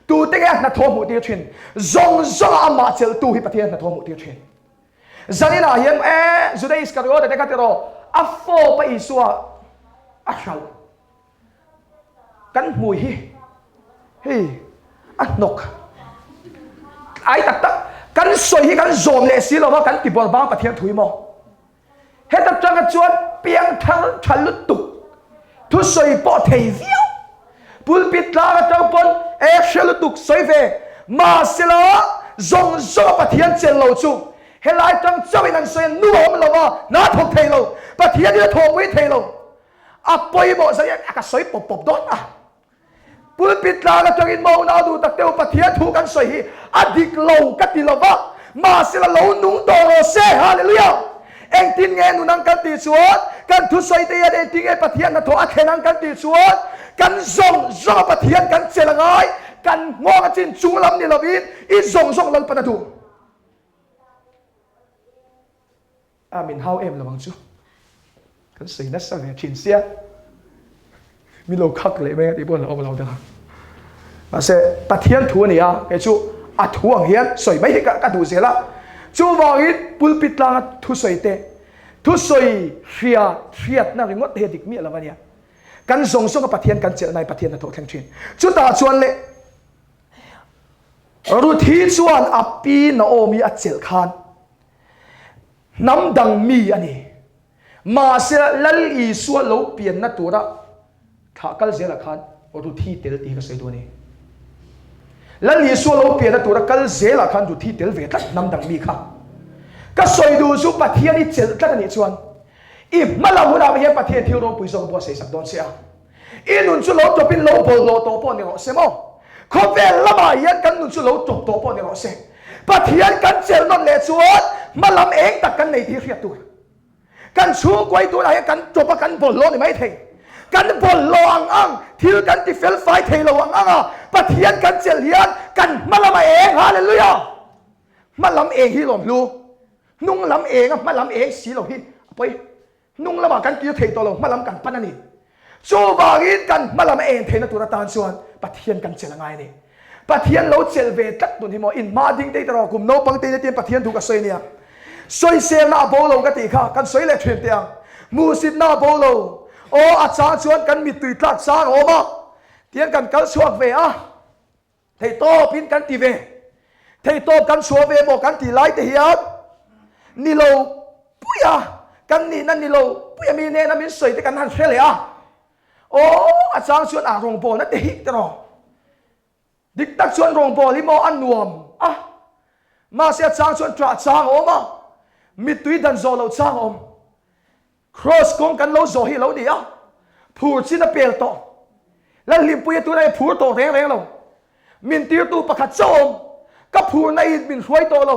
Tute nge a hnathawh hmuh tir thin? Zawng zawnga amah chelhtu hi Pathian hnathawh hmuh tir thin. Zaninah hian e Juda Iskariota te kha tiraw a fawp a Isua a hralh. Kan hmui hi hei a hnawk ai tak tak kan sawi hi kan zawm leh si lova kan ti bawlhbang Pathian thu hi maw? Heta tanga chuan piangthar tha lutuk thusawi pawh thei viau. Pulpit tlang atang pawn e hre lutuk sawi ve. Mahsela zawng zawnga Pathian chelh lo chu helai tang chauhin an sawi a, nu a awm lo a, hna thawk thei lo, Pathianin a thawhpui thei lo. A pawimawh zai a ka sawi pawp pawp dawn a. Pulpit tlang atangin maw unau duh tak teuh Pathian thu kan sawi hi a dik lo ka ti lova, mahsela lo nung tawh rawh se. Hallelujah! Engtin nge nun ang kan tih chuan kan thusawi te hian engtin nge Pathian hnathawh a thlen ang kan tih chuan kan zawng zawng a Pathian kan chelh angai, kan nghawng a chin chung lam ni lovin i zawng zawng Lalpan a duh. A min hau em lo ang chu. Kan sawi nasa ve thin sia. Min lo khak leh mai a tih pawh an lo awm lo deuh a. Mahse Pathian thu a ni a, kei chu a thu ang hian sawi mai hi ka duh zel a. Chuvangin pulpit tlanga thusawi te, thusawi hria hriatna ringawt te hi a dik miah lo a nia. Kan zawng zawnga Pathian kan chelh nai Pathian hnathawh thleng thin. Chutah chuan le Ruthi chuan a pi Naomi a chelh khan Hnam dang mi a ni. Mahse, Lal Isua lo pianna tura thlah kal zelah khan Ruthi tel tih hi ka sawi duh a ni. Lal Isua lo pianna tura kal zelah khan Ruthi tel ve tlat hnam dang mi kha. Ka sawi duh chu Pathian i chelh tlat a nih chuan i hma lam hunah hian Pathian thil ropui zawk a buatsaih sak dawn che a. I nun chu lo tawpin lo bawlhhlawh tawh pawh ni rawh se maw? Khawvel lamah hian kan nun chu lo tawp tawh pawh ni rawh se. Pathian kan chelh nawn leh chuan hma lam eng tak kan nei tih hriat tur. Kan chhungkuai tunah hian kan tawp a kan bawlhhlawh ni mai thei. Kan bawlhhlawh ang ang, thil kan ti fel fai thei lo ang ang a, Pathian kan chelh hian kan hma lama eng, Hallelujah! Hma lam eng hi lawmhlu, hnung lam eng a hma lam eng si lo hi a pawi. Hnung lamah kan kir thei tawh lo, hma lam kan pan a ni. Chuvangin kan hma lam a en theihna tur atan chuan Pathian kan chelh a ngai a ni. Pathian lo chelh ve tlat nun hi maw in hma ding te erawh kum naupang te tiin Pathian thu ka sawi nia. Sawiselna a bo lo ka tih kha kan sawi leh thin teh ang. Hmuhsitna a bo lo. Aw a chang chuan kan mittui tlak chang a awm a, tiang kan kal chhuak ve a. Theihtawp in kan ti ve. Theihtawp kan chhuah ve maw kan tih lai te hian ni lo puia kan nihna ni lo puia mi nena min sawi te kan han hre leh a. Aw a chang chuan ah rawngbawlna te hi te rawh. Dik tak chuan rawngbâwl hi maw a nuam a, mahse a chang chuan ṭah chang a awm a, mittui dan zawh loh chang a awm. Kraws kawng kan lo zawh hi a lo ni a, phur chin a pel tawh. Lalhlimpuia tunah hian phur tawh reng reng lo. Min tirtu pakhat chauh a awm. Ka phurna in min hruai tawh lo.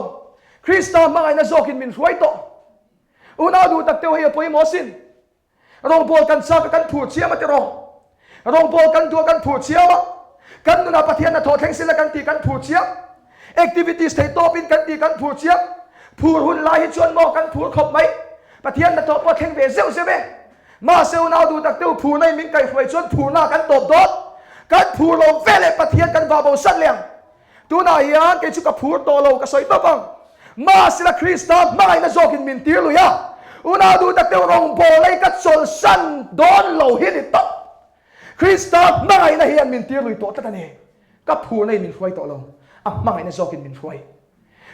Krista hmangaihna zawkin min hruai tawh. Unau duh tak teuh hei a pawimawh asin. Rawngbawl kan chak a kan phur chiam a tiraw? Rawngbawl kan duh a kan phur chiam a. Kan nunah Pathian hnathawh thleng sila kan tih kan phur chiam. Activities theih tawpin kan tih kan phur chiam. Phur hun lai hi chuan maw kan phur khawp mai. Pathian hnathawh pawh thleng ve zeuh zeuh e. Mahse unau duh tak teuh phurna in min kaihhruai chuan phurna kan tawp dawn. Kan phur lo ve leh Pathian kan vah bo sat leh ang. Tunah hian kei chu ka phur tawh lo, ka sawi tawp ang. Mahsela Krista hmangaihna zawkin min tir lui a, unau duh tak deuh rawngbâwl ei ka chawlhsan dawn lo hi ni tawp. Krista hmangaihna hian min tir lui tawh tlat a ni. Ka phurna in min hruai tawh lo, a hmangaihna zawkin min hruai.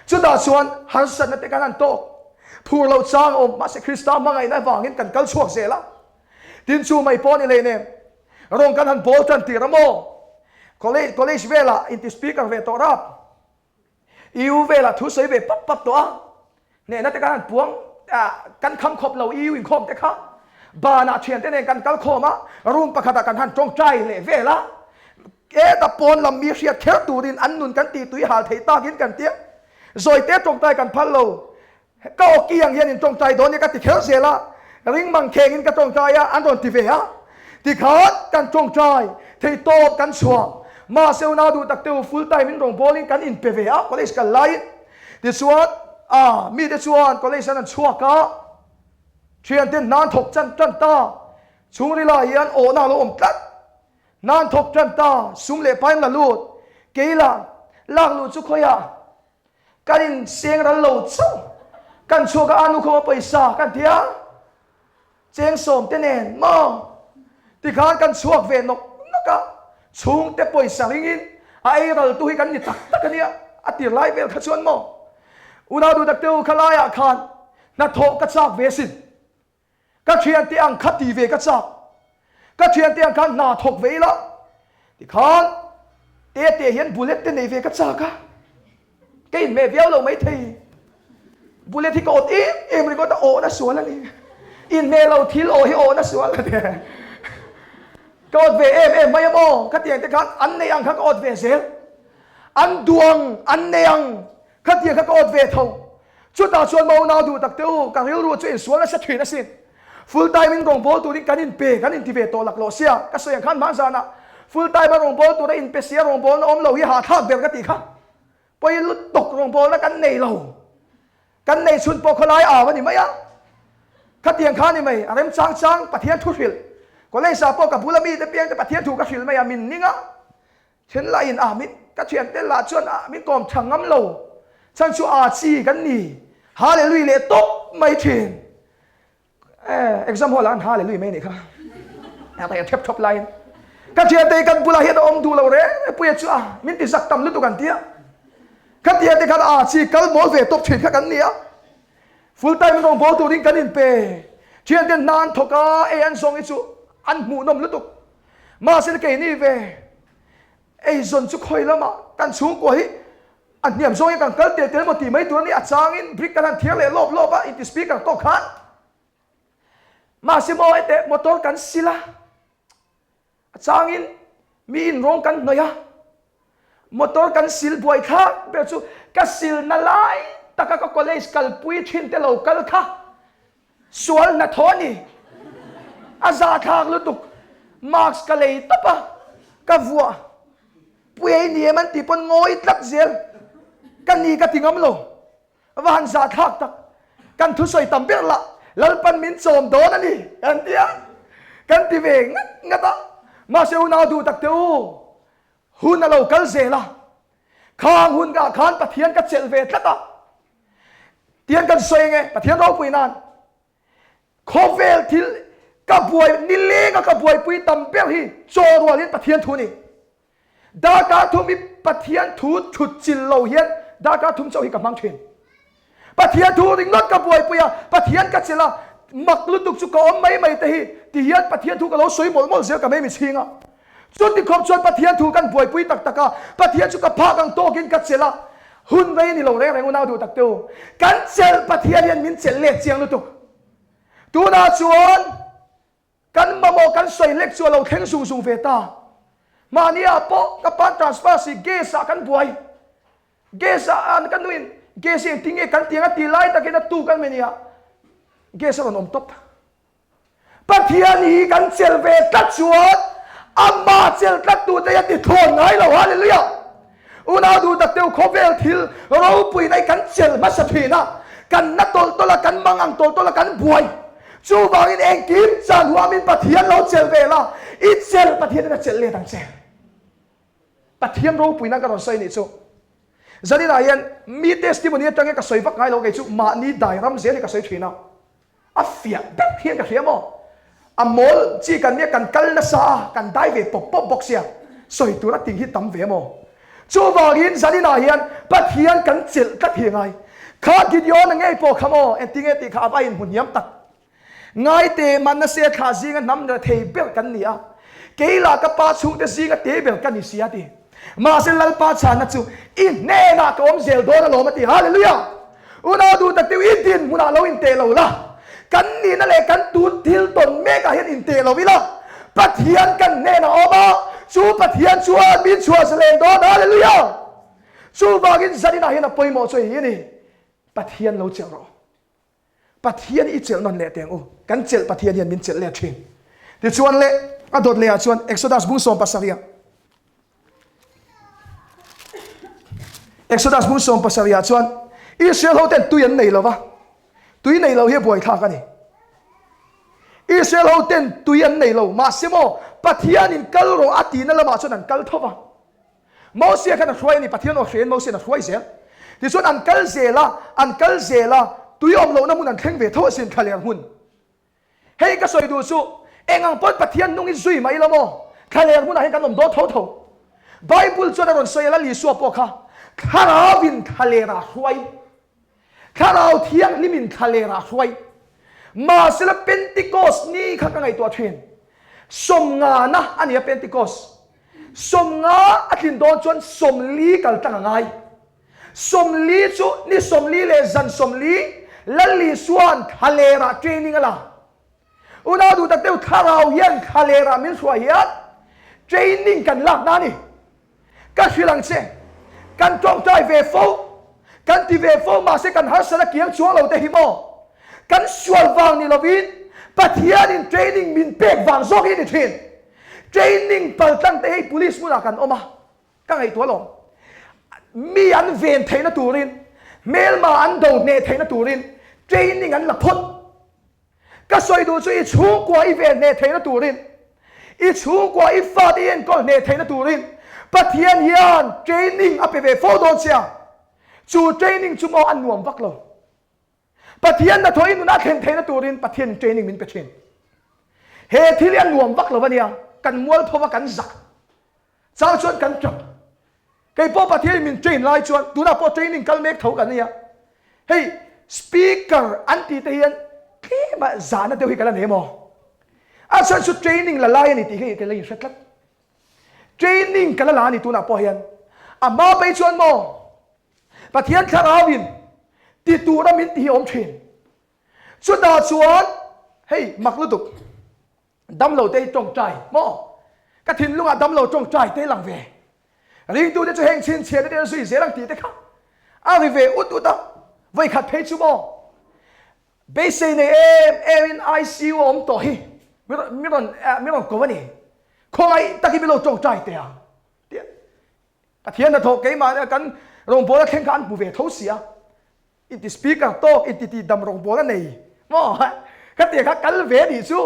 Chutah chuan harsatna te kan han tawk, phur loh chang a awm, mahse Krista hmangaihna avangin kan kal chhuak zel a. Tin chu mai pawh ni lei nen, rawng kan han bawl tan tir a maw? College college velah inti speaker ve tawh rap. EU velah thu sawi ve pap pap tawh a. Hnehna te khan an puang kan kham khawp lo EU inkhawm te kha. Banah thiante nen kan kal khawm a, room pakhatah kan han tawngtai leh vel a. Eta pawn lam mi hriat kher turin an nun kan tih tui hal thei takin kan tia. Zawite tawngtai kan phal lo. Ka awki ang hian in tawngtai dawn nia ka ti kher zel a, ring mang khengin ka tawngtai a, an rawn ti ve a. Tikhan kan tawngtai thei tawp kan chhuah. Mahse unau duh tak teu full time in rawngbawlin kan inpe ve a college kal laiin. Tichuan a mite chuan college an an chhuak a, thianten hna an thawk chan tan ta. Chhungrila hian awhna a lo awm tlat. Hna an thawk tan ta, sum leh pai an la lut. Keila lak luh chu khawiah Kan in seng ral lo chauh. Kan chhuak a anu khaw a pawisa kan ti a, cheng sawm te nen maw tikhan kan chhuak ve nawk nawk a, chhungte pawisa ringin a ei ral tu hi kan ni tak tak a nia a tir lai vel kha chuan maw unau duh tak te u kha laiah khan hnathawh ka chak ve asin. Ka thiante ang kha ti ve ka chak. Ka thiante ang khan hna thawk ve ila tikhan tete hian bullet te nei ve ka chak a. Ka inhmeh viau lo maithei. Bullet hi ka awt em em ringawt a, awhna sual a ni. Inhmeh lo thil awh hi awhna sual a ni. Ka awt ve em em mai a maw? Khatiang te khan an nei ang kha ka awt ve zel. An duang an nei ang Khatiang kha ka awt ve tho. Chutah chuan maw unau duh tak te u, ka rilru chu insual nasa thin asin. Full time in rawngbâwl turin kan inpe, kan inti ve tawh laklawh sia, ka sawi ang khan hmanzanah full time a rawngbâwl tura inpe sia rawngbâwlna awm lo hi hahthlak ber ka tih kha. Pawi lutuk rawngbâwlna kan nei lo. Kan nei chhun pawh khawlai au a ni mai a. Khatiang kha a ni mai, a remchang chang Pathian thu hrilh. College ah pawh ka bula mite piangte Pathian thu ka hrilh mai a, min ning a. Then lah in a min ka thian te lah chuan a min kawm tha ngam lo chan chu a chi kan ni Hallelujah leh tawp mai thin eh exam hall ah an Hallelujah mai nih kha a ta thep thawp laiin ka thian te kan bulah hian a awm duh lo reng reng puia chu a min ti zak tam lutuk an tia ka thian te khan a chi kal mawl ve tawp thin kha kan ni a full time rawng bawl turin kan in pe thian ten hna an thawk a ei an zawng hi chu an hmuh nawm lutuk Mahse keini ve eizawn chu khawi lamah kan chhungkua hi a hniam zawngin kan kal tel tel maw tih mai tur a ni. A changin brick kan han thiar leh lawp lawp a inti speaker tawk khan. Mahse maw hete motor kan sil a, a changin mi in rawng kan hnawih a, motor kan sil buai thlak ber chu ka silna lai taka ka college kalpui thin te lo kal kha Sual hnathawh a ni. A zahthlak lutuk. Mask ka lei tawp a, ka vuah. Puiei ni em an tih pawn ngawi tlat zel. Ka ni ka ti ngam lo. Va han zahthlak tak. Kan thusawi tam ber lah Lalpan min chawm dawn a ni kan ti a. Kan ti ve ngat ngat a. Mahse unau duh tak teh u, hun a lo kal zel a. Khang hun ah khan Pathian ka chelh ve tlat a. Tiang kan sawi nge Pathian ropui nan khawvel thil ka buai nileng a ka buaipui tam ber hi chaw rual in Pathian thu ni. Darkar thum hi Pathian thu thut chil lo hian darkar thum chauh hi ka hmang thin. Pathian thu ringawt ka buaipui a, Pathian ka chelh a, mak lutuk chu ka awm mai mai te hi ti hian Pathian thu ka lo sawi mawlh mawlh zel ka mei mi chhing a. Chuti khawp chuan Pathian thu kan buaipui tak tak a, Pathian chu ka phak ang tawkin ka chelh a, hun rei a ni lo reng reng unau duh tak te u. Kan chelh Pathian hian min chelh let chiang lutuk. Tunah chuan kan mamawh kan sawi hlek chu a lo thleng zung zung ve ta. Mahniah pawh ka pan transfer si gas ah kan buai. Gas ah an ka nuin gas hi engtin nge kan tiang a ti lai takin a tuk an meni ah gas a rawn awm tawp. Pathian hi kan chelh ve tlat chuan amah chelh tlat tu te hi a ti thlawn ngai lo. Hallelujah! Unau duh tak deuh khawvel thil ropui na hi kan chelh hmasa thin a, kan na tawlh tawlh a, kan mang ang tawlh tawlh a, kan buai. Chuvangin engkim chan huamin Pathian lo chelh ve la, i chelh Pathian in a chelh let ang che. Pathian ropui na ka rawn sawi nih chu. Zaninah hian mi testimony atangin ka sawi vak ngai lo kei chu mahni dai ram zel hi ka sawi thin a. A fiah ber hian ka hria maw? A mawl chi kan nia kan kal nasa a, kan dai ve pawp pawp bawk sia, sawi tur a ting hi tam ve maw? Chuvangin zaninah hian Pathian kan chelh tlat hi ngai. Kha Gideon-a ngei pawh kha maw engtinge tih kha a va inhmu hniam tak. Ngaite Manasseh thlah zinga hnam rethei ber kan ni a. Kei lah ka pa chhungte zinga te ber ka ni si a ti. Mahse Lalpa chhanna chu i hnenah ka awm zel dawn alawm a ti. Hallelujah! Unau duh tak teuh i dinhmunah lo inteh lo la, kan nihna leh kan tun thil tawn mekah hian inteh lo ila, Pathian kan hnenah a awm a, chu Pathian chuan min chhuah zalen dawn. Hallelujah! Chuvangin zaninah hian a pawimawh chu hei hi a ni, Pathian lo chelh rawh. Pathian i chelh nawn leh teng u, kan chelh Pathian hian min chelh let thin. Tichuan leh a dawt lehah chuan Exodus bung 17 ah Exodus bung 17 ah chuan Israel ho ten tui an nei lova, tui nei lo hi a buaithlak a ni. Israel ho ten tui an nei lo, mahse maw Pathianin kal rawh a tihna lamah chuan an kal tho va. Mosia khan a hruai a ni, Pathian aw hrein Mosia'n a hruai zel. Tichuan an kal zel a, an kal zel a, tui awm lohna hmun an thleng ve tho asin, thlaler hmun. Hei ka sawi duh chu, eng ang pawn Pathian nung i zui mai lo maw? Thlaler hmunah hian kan awm dawn tho tho. Bible chuan a rawn sawi a, Lal Isua pawh kha Thlarauin thlalerah a hruai. Thlarau Thianghlimin thlalerah a hruai. Mahsela Pentecost ni kha ka ngaihtuah thin. Sawmngana a ni a Pentecost. 50 a tlin dawn chuan 40 kal tlang a ngai. 40 chu ni 40 leh zan 40 Lal Isua'n thlalerah training a la. Unau duh tak deuh thlarau hian thlalerah min hruai hian training kan lak na a ni. Ka hrilh ang che, kan tawngtai ve fo, kan ti ve fo mahse kan harsat a kiang chuang lo te hi maw? Kan sual vang ni lovin Pathianin training min pek vang zawk hi ni thin. Training paltlang te hei police hmunah kan awm a, ka ngaihtuah lo. Mi an ven theihna turin, hmelma an do hneh theihna turin training an la phawt. Ka sawi duh chu i chhungkua i vel hneh theihna turin, i chhungkua i fate i enkawl hneh theihna turin Pathian hian training a pe ve fo dawn che a. Chu training chu maw a nuam vak lo. Pathian hnathawh i nunah thlen theihna turin Pathianin training min pe thin. He thil hi a nuam vak lo a nia, kan mualpho va kan zak chang chuan kan tap. Kei pawh Pathianin min train lai chuan tunah pawh training kal mek tho kan nia. Hei speaker an tih te hian tlema zahna deuh hi ka la nei maw? A chhan chu training la lai a ni tih hi ka la inhre tlat. Training ka la la a ni tunah pawh hian. A hma phei chuan maw Pathian thlarauin ti tura min ti hi a awm thin. Chutah chuan hei mak lutuk. Damlo te hi tawngtai maw? Ka thinlungah damlo tawngtai te lang ve. Ringtute chu heng chhinchhiahna te an zui zel ang tih te kha a ri ve ut ut a. Vawikhat phei chu maw? Beisei nei em em in ICU a awm tawh hi mi rawn mi rawn ko a ni. Khawngaih tak hi min lo tawngtai teh ang tia Pathian hnathawh keimah kan rawngbawla thleng kha an hmu ve tho si a. Inti speaker tawk inti ti dam rawngbawl a nei maw ka tia kha kal ve nih chu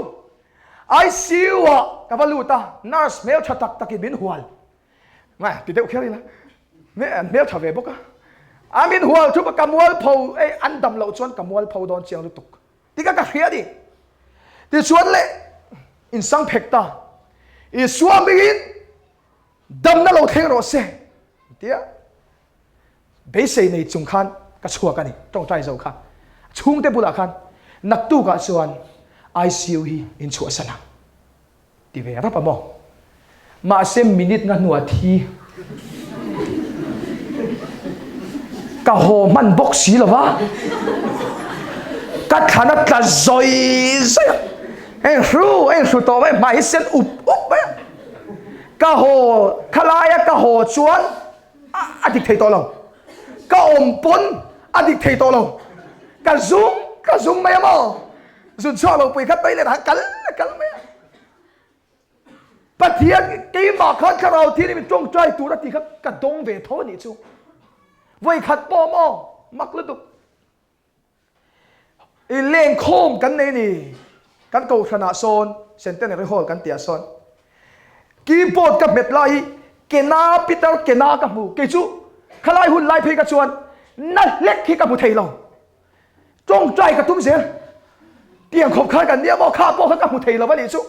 ICU ah ka va lut a nurse hmel tha tak tak in min hual ngai ti deuh kher ila an hmel tha ve bawk a a min hual thup a ka mualpho ei an dam loh chuan ka mualpho dawn chiang lutuk ti ka ka hria ni tichuan le insang phek ta Isua hmingin damna lo thleng rawh se tia Beisei nei chung khan ka chhuak a ni, tawngtai zo kha. Chhungte bulah khan naktukah chuan ICU hi in chhuahsan ang ti ve rap a maw? Mahse minute nga hnuah thi ka haw hman bawk si lo va, ka thlan a tla zawi zawi a, heng hru a inhru tawh mai, hmai hi sen up up mai a, ka haw khalaia ka haw chuan a dik thei tawh lo ka awm pawn a dik thei tawh lo ka zum ka zum mai a maw zun chhuak lo pui kha toilet ah kal kal mai a Pathian keimah khan thlarau thianghlim in tawngtai tur a tih kha ka dawng ve tho a nih chu vawikhat pawh maw mak lutuk I lengkhawm kan nei ni. Kan kohhranah sawn Centenary Hall kan tihah sawn keyboard ka hmet lai hi Kena Peter Kena ka hmu. Kei chu khalai hun lai phei ka chuan na hlek hi ka hmu thei lo. Tawngtai ka tum zel. Tiang khawp khan kan nia maw kha pawh kha ka hmu thei lo a nih chu.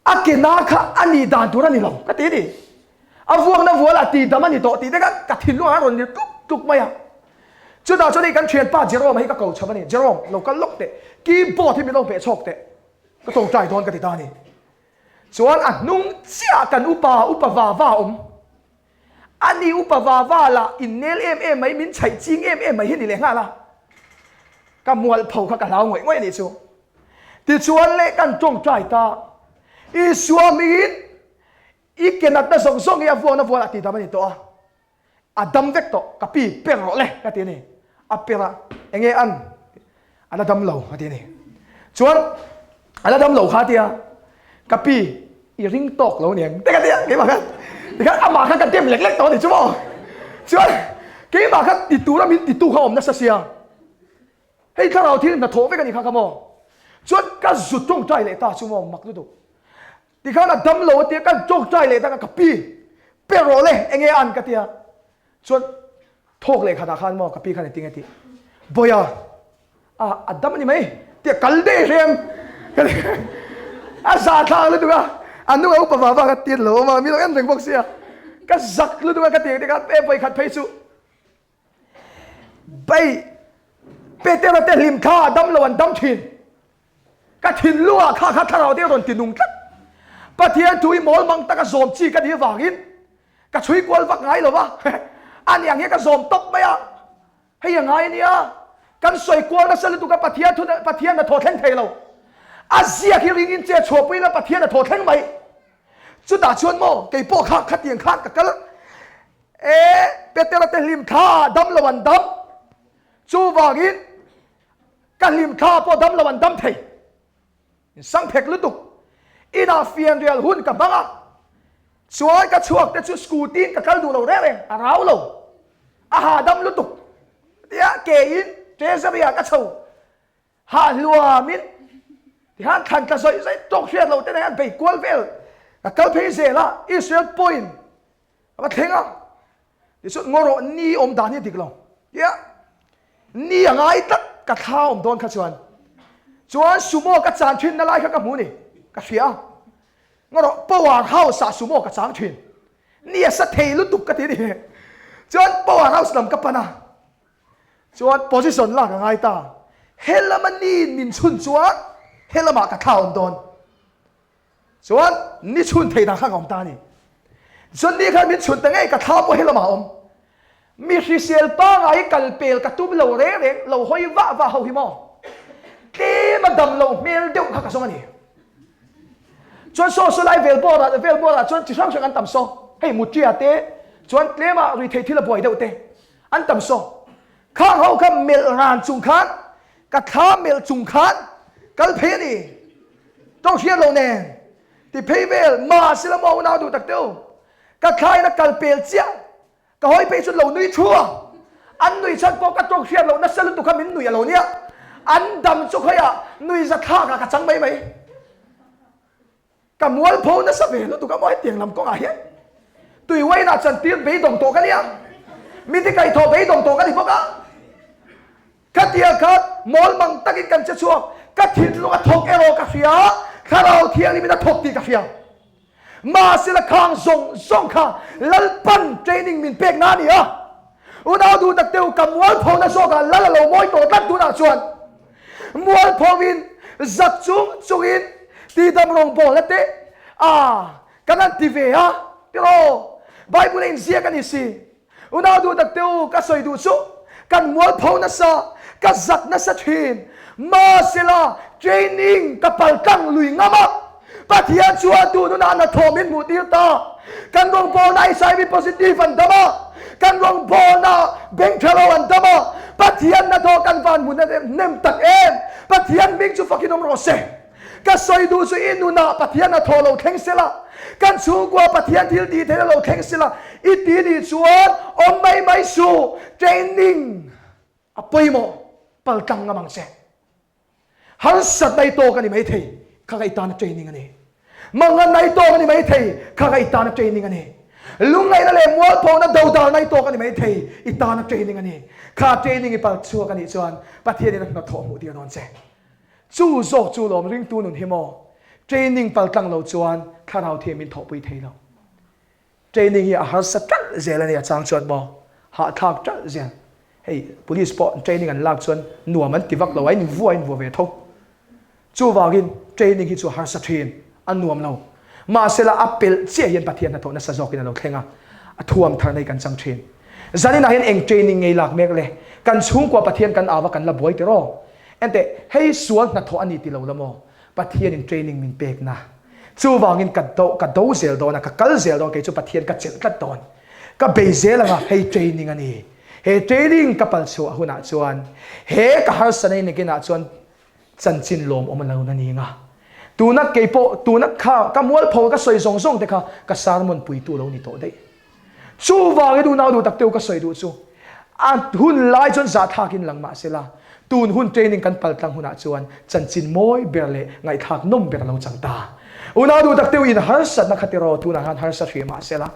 A ke na kha a nih dan tur a ni lo ka ti a ni. A vuakna vual a ti dam a ni tawh tih te kha ka thinlung ah a rawn lir tluk tluk mai a. Chutah chuan hei kan thianpa Jerome hi ka ko chho a ni. Jerome, lo kal lawk teh. Keyboard hi min lo hmeh chhawk teh. Ka tawngtai dawn ka ti ta a ni. Chuan a hnung chiah kan upa, upa va va a awm. Ani upa va va lah innel em em mai, min chhaih ching em em mai hi ni leh nghal a. Ka mualpho kha ka hlau ngawih ngawih a nih chu. Tichuan leh kan tawngtai ta. Isua hmingin i ke natna zawng zawng hi a vuakna vualah tihdam a ni tawh a. A dam vek tawh, ka pi per rawh le ka ti a ni. A per a, enge an a la dam lo a ti a ni. Chuan a la dam lo kha a ti a, ka pi i ring tawk lo niang te ka ti a, keimah khan tikhan amah khan ka dem lek lek tawh a ni chu maw. Chuan keimah khan ti tura min titu kha a awm nasa sia, hei thlarau thil hnathawh vek a ni kha kha maw. Chuan ka zu tawngtai leh ta chu maw mak lutuk. Tikhan a dam lo a tia kan tawngtai leh tak a ka pi pe rawh le enge an ka tia chuan thawk leh khatah khan maw ka pi khan engtin nge tih Bawia a a dam a ni mai tia kal daih hrem ka ti a za thlak lutuk a a hnungah upa vava ka tir lo awm a mi lo en reng bawk sia ka zak lutuk a ka ti tikhan e vawikhat phei chu Bai Petera te hlim thla dam lo an dam thin. Ka thinlungah kha kha thlarau te rawn ti nung tlat. Pathian thu hi mawl mang taka zawm chi ka nih avangin ka chhui kual vak ngai lo va. A ni ang hian ka zawm tawp mai a. Hei a ngai a nia. Kan sawi kual nasa lutuk a Pathian thu Pathian a thaw thleng thei lo. A ziak hi ring in che chhuahpui ila Pathian a thaw thleng mai. Chutah chuan maw kei pawh kha khatiang khan ka kal e Petera te hlim thla dam lo an dam. Chuvangin Ka hlim thla pawh dam lo an dam thei. In sang phek lutuk. Inah fianrial hun ka hmang a. Chuan ka chhuak te chu scooty in ka kal duh lo reng reng. A rau lo. A hahdam lutuk. Tia ke in treasury ah ka chho. Hah hluam in tikhan thlan tla zawih zawih tawk hriat loh te nen hian bei kual vel ka kal phei zel a. Israel point A va thleng a, tichuan ngaw rawh ni awm dan hi a dik lo. Tia ni a ngai tlat ka thla awm dawn kha chuan chuan sumo ka chan thin na lai kha ka hmu ni ka hria a, ngaw rawh power house ah sumo ka chang thin ni a sa thei lutuk ka ti a ni. Chuan power house lam ka pan a, chuan position lak a ngai ta, helama ni min chhun chuan helamah ka thla awm dawn. Chuan ni chhun thei dan kha ka awm ta a ni. Chuan ni khan min chhun ta ngei ka thla pawh helamah a awm. Mi hrisel pangai hi kal pel ka tum lo reng reng lo hawi vah vah ho hi maw. Tlem a dam lo hmel deuh kha ka zawng a ni. Chuan saw saw lai vel bawrah vel bawrah chuan chi hrang hrang an tam saw. Hei mutria te chuan tlema ruithei thil a buai deuh te an tam saw. Khang ho kha melh ran chung khan ka thla melh chung khan kal phei a ni. Tawng hriat lo nen ti phei vel mahse la maw unau duh tak teu ka thla in a kal pel chiah ka hawi phei chu lo nui thu a an nui chhan pawh ka tawng hriat loh nasa lutuk kha min nui a lo nia an dam chu khawiah nui za thlak ah ka chang mai mai ka mualpho nasa ve lutuk a maw hetiang lam kawngah hian tui uainah chantir beidawng tawh ka nia mite kaihthawh beidawng tawh ka ni bawk a. Khatia khan mawl mang takin kan che chhuak, ka thinlung a thawk erawh ka hria, Thlarau Thianghlimin a thawk tih ka hria. Mahsela khang zawng zawng kha Lalpan training min pek na a ni a. Unau duh tak teu ka mualphona zawkah Lal a lo mawi tawh tlat tunah chuan mualphovin zak chung chungin tihdam rawngbawlna te a kan han ti ve a tiraw Bible a inziak a ni si. Unau duh tak te u, ka sawi duh chu kan mualpho nasa, ka zak nasa thin. Mahsela training ka pal tlang lui ngam a, Pathian chuan tun hunah hnathawh min hmuh tir ta. Kan rawngbawlna HIV positive an dam a, kan rawngbawlna beng tha lo an dam a, Pathian hnathawh kan van hmu hnem tak em! Pathian hming chu fakin awm rawh se. Ka sawi duh chu i nunah Pathian a thaw lo thleng sela, kan chhungkua Pathian thil tih theihna lo thleng sela i ti nih chuan awm mai mai suh, training a pawimawh pal tlang ngam ang che. Harsatna i tawk a ni maithei, kha ka i tana training a ni. Manganna i tawk a ni maithei, kha ka i tana training a ni. Lungngaihna leh mualphona dodalna i tawk a ni maithei, i tana training a ni. Kha training i pal chhuak a nih chuan Pathianin a hnathawh hmuh tir dawn che. Chu zawk chu lawm ringtu nun hi maw? Training pal tlang lo chuan thlarau thiam in thawhpui thei lo. Training hi a harsa ṭalh zel a ni a chang chuan maw? Hahthlak ṭalh zel. Hei police pawh training an lak chuan nuam an ti vak lo a, in vua in vua ve tho. Chuvangin training hi chu a harsa ṭhin, a nuam lo. Mahsela a pelh chiah hian Pathian hnathawh nasa zawkin a lo thleng a, a thuam tharna hi kan chang thin. Zaninah hian eng training ngei lak mek le? Kan chhungkua Pathian kan au a kan la buai tiraw? Enteh, hei sual hnathawh a ni ti lo la maw? Pathianin training min pekna. Chuvangin ka do ka do zel dawn a, ka kal zel dawn, kei chu Pathian ka chelh tlat dawn. Ka bei zel anga hei training a ni. He training ka pal chhuah hunah chuan he ka harsatna in nakinah chuan chanchin lawmawm a lo na ning a. Tuna kei pawh tuna kha ka mualpho ka sawi zawng zawng te kha ka sermon puitu lo ni tawh daih. Chuvangin unau duh tak teu ka sawi duh chu a hun lai chuan zahthlakin lang mah sela tun hun training kan paltlang hunah chuan chanchin mawi ber leh ngaihthlak nawm ber a lo chang ta. Unau duh tak teu in harsatna kha tiraw tunah khan harsa hrih mah sela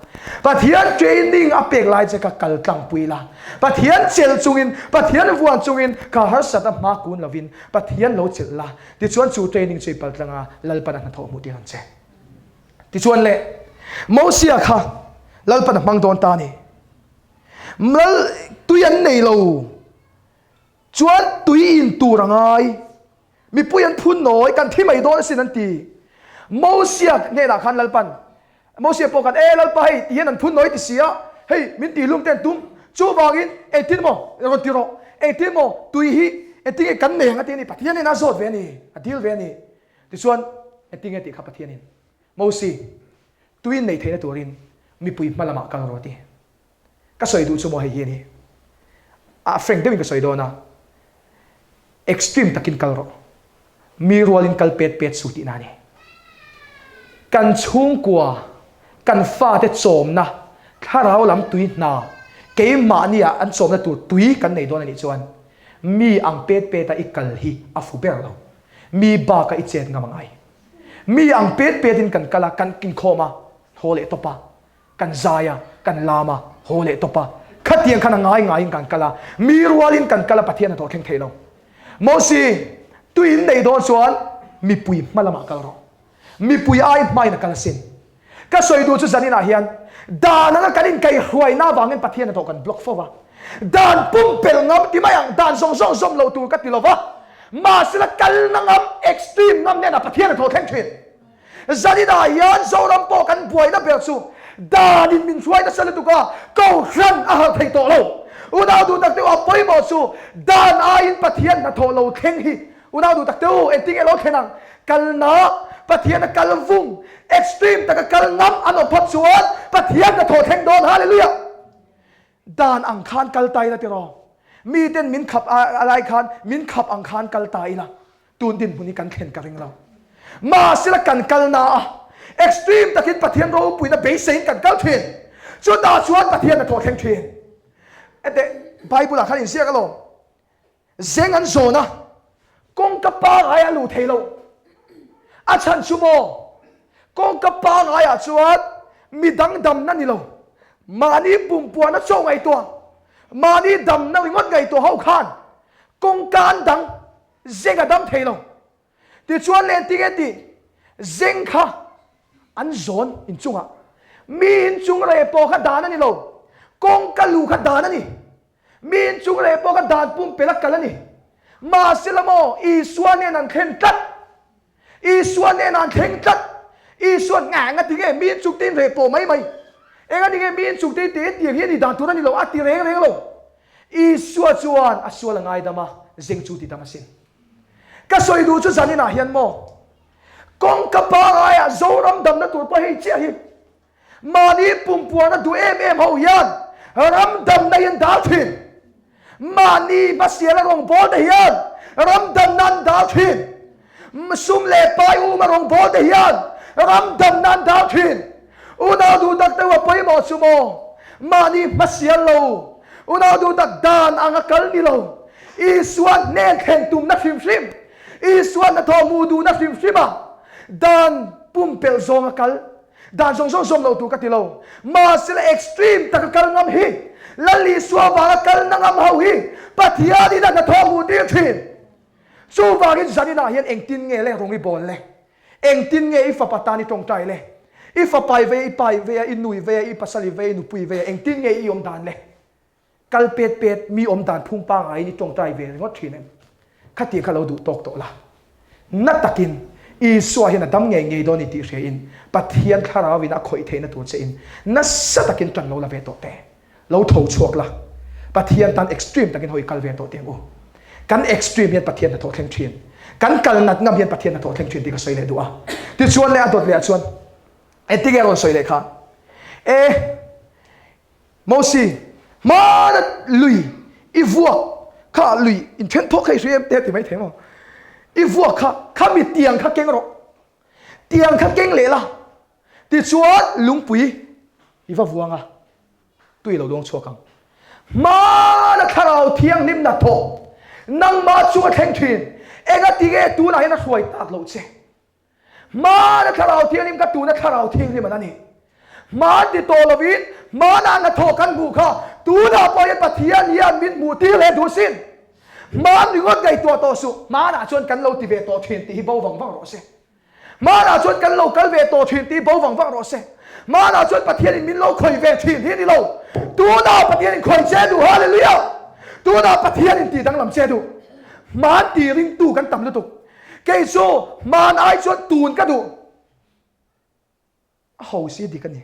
Pathian training a pek lai che kha kal tlangpui la, Pathian chelh chungin, Pathian vuan chungin kha harsatna hma kun lovin Pathian lo chelh la, tichuan chu training chu i paltlang a, Lalpan a hnathawh hmuh tir ang che. Tichuan le, Mosia kha Lalpan a hmang dawn ta a ni. Lal tui an nei lo chuan tui in tur a ngai. Mipui an phun nawi, kan thi mai dawn asin an ti. Mosia hnenah khan Lalpan, Mosia pawh khan, E Lalpa hei, ti hian an phun nawi ti si a, hei min tihlum te an tum, chuvangin engtin maw rawn ti rawh, engtin maw tui hi engtin nge kan nei ang a ti a ni, Pathian hnenah a zawt ve a ni, a dil ve a ni. Tichuan engtin nge tih kha Pathianin, Mosi, tui nei theihna turin mipui hma lamah kal rawh a ti. Ka sawi duh chu maw hei hi a ni. A frank deuhin ka sawi dawn a, extreme takin kal rawh. Mi rualin kal pet pet su tihna a ni. Kan chhungkua, kan fate chawmna, thlarau lam tui hna, keimahnia an chawmna tur tui kan nei dawn a nih chuan mi ang pet peta i kal hi a fu ber lo. Mi baka i chet ngam a ngai. Mi ang pet petin kan kal a, kan inkhawm a, haw leh tawp a. Kan zai a, kan lam a, haw leh tawp a, khatiang khan a ngai ngaiin kan kal a, mi rualin kan kal a Pathian hnathawh thleng thei lo. Mosi, tui in nei dawn chuan mipui hma lamah kal rawh. Mipui ai hmain a kal asin. Ka sawi duh chu zaninah hian dan anga kan inkaihhruaina avangin Pathian hnathawh kan block fo va. Dan pumpelh ngam ti mai ang, dan zawng zawng zawm lo tur ka ti lo va, mahsela kalna ngam, extreme ngam nen a Pathian hnathawh thleng thin. Zaninah hian Zoram pawh kan buaina ber chu danin min hruai nasa lutuk a, Kohhran a harh thei tawh lo. Unau duh tak teu a pawimawh chu dan aiin Pathian hnathawh lo thleng hi. Unau duh tak teu engtin nge lo thlen ang? Kalna, Pathian a kal vung, extreme taka kal ngam an awm phawt chuan Pathian hnathawh thleng dawn. Hallelujah! Dan ang khan kal ta ila tiraw? Miten min khap a lai khan min khap ang khan kal ta ila. Tun dinhmun hi kan thlen ka ring lo. Mahsela kan kalna a extreme takin Pathian ropuina beiseiin kan kal thin. Chutah chuan Pathian a thawh thleng thin. Enteh, Bible ah khan inziak alawm. Zeng an zawn a, kawngka pangai a luh thei lo. A chhan chu maw? Kawngka pangai ah chuan mi dangdamna ni lo. Mahni pumpuana chaw ngaihtuah, mahni damna ringawt ngaihtuah ho khan kawngka an dang. Zeng a dam thei lo. Tichuan leh engtin nge tih? Zeng kha an zawn inchungah. Mi inchung reh pawh kha dan a ni lo. Kawngka lu kha dan a ni. Mi inchung reh pawh kha dan pumpelh a kal a ni. Mahsela maw Isua nen an thlen tlat. Isua nen an thleng tlat. Isua ngang a ti nge mi inchung te in reh pawh mai mai. Eng a ni nge mi inchung te in ti hetiang hi a ni dan tur a ni lo a ti reng reng lo. Isua chuan a sual a ngaidam a, zeng chu ti dam asin. Ka sawi duh chu zaninah hian maw, kawngka pangaiah Zoram damna tur pawh hei chiah hi mahni pumpuana duh em em ho hian ram damna hi an dal thin. Mahni hmasiala rawngbawlte hian ram damna an dal thin. Sum leh pai uma rawngbawlte hian ram damna an dal thin. Unau duh tak deuh a pawimawh chu maw? Mahni hmasial lo, unau duh tak dan ang a kal ni lo. Isua hnen thlen tumna hrim hrim, Isua hnathawh hmuh duhna hrim hrim a dan pumpelh zawng a kal. Dan zawng zawng zawm lo tur ka ti lo. Mahsela extreme taka kal ngam hi, Lal Isua vanga kalna ngam ho hi Pathianin a hnathawh hmuh tir thin. Chuvangin zaninah hian engtin nge le rawng i bawl le? Engtin nge i fapa tan i tawngtai le? I fapa i vei a, i pa i vei a, i nu i vei a, i pasal i vei a, i nupui i vei a, engtin nge i awm dan le? Kal pet pet, mi awm dan phung pangaiin i tawngtai ve ringawt thin em? Khatiang kha lo duh tawk tawh la. Na takin. Isua hian a dam ngei ngei dawn i tih hria in Pathian thlarau in a khawih theihna tur che in nasa takin tan lo la ve tawh teh. Lo tho chhuak la, Pathian tan extreme takin hawi kal ve tawh teh ang u. Kan extreme hian Pathian hnathawh thleng thin. Kan kal nat ngam hian Pathian hnathawh thleng thin tih ka sawi leh duh a. Tichuan leh a dawt leh ah chuan engtinge a rawn sawi leh kha? E Mosi, hmana lui i vuak kha lui inthen thawk kha i hria em te ti mai thei maw? I vuak kha khami tiang kha keng rawh. Tiang kha keng leh la. Tichuan lungpui i va vuang a, tui lo luang chhuak ang. Hmana thlarau thianghlim hnathawh nangmah chu a thleng thin. Engatinge tunah hian a hruai tak loh che? Hmana thlarau thianghlim kha tuna thlarau thianghlim an a ni. Hman ti tawh lovin hmana hnathawh kan hmuh kha tunah pawh hian Pathian hian min hmuh tir leh duh sin. Hman ringawt ngaihtuah tawh suh, hmanah chuan kan lo ti ve tawh thin tih hi bo vang vang rawh se. Hmanah chuan kan lo kal ve tawh thin tih bo vang vang rawh se. Hmanah chuan Pathianin min lo khawih ve thin hi a ni lo. Tunah Pathianin khawih che duh, Hallelujah! Tunah Pathianin tih danglam che duh. Hman tih ringtu kan tam lutuk. Kei chu hman ai chuan tun ka duh. A ho si dik a ni.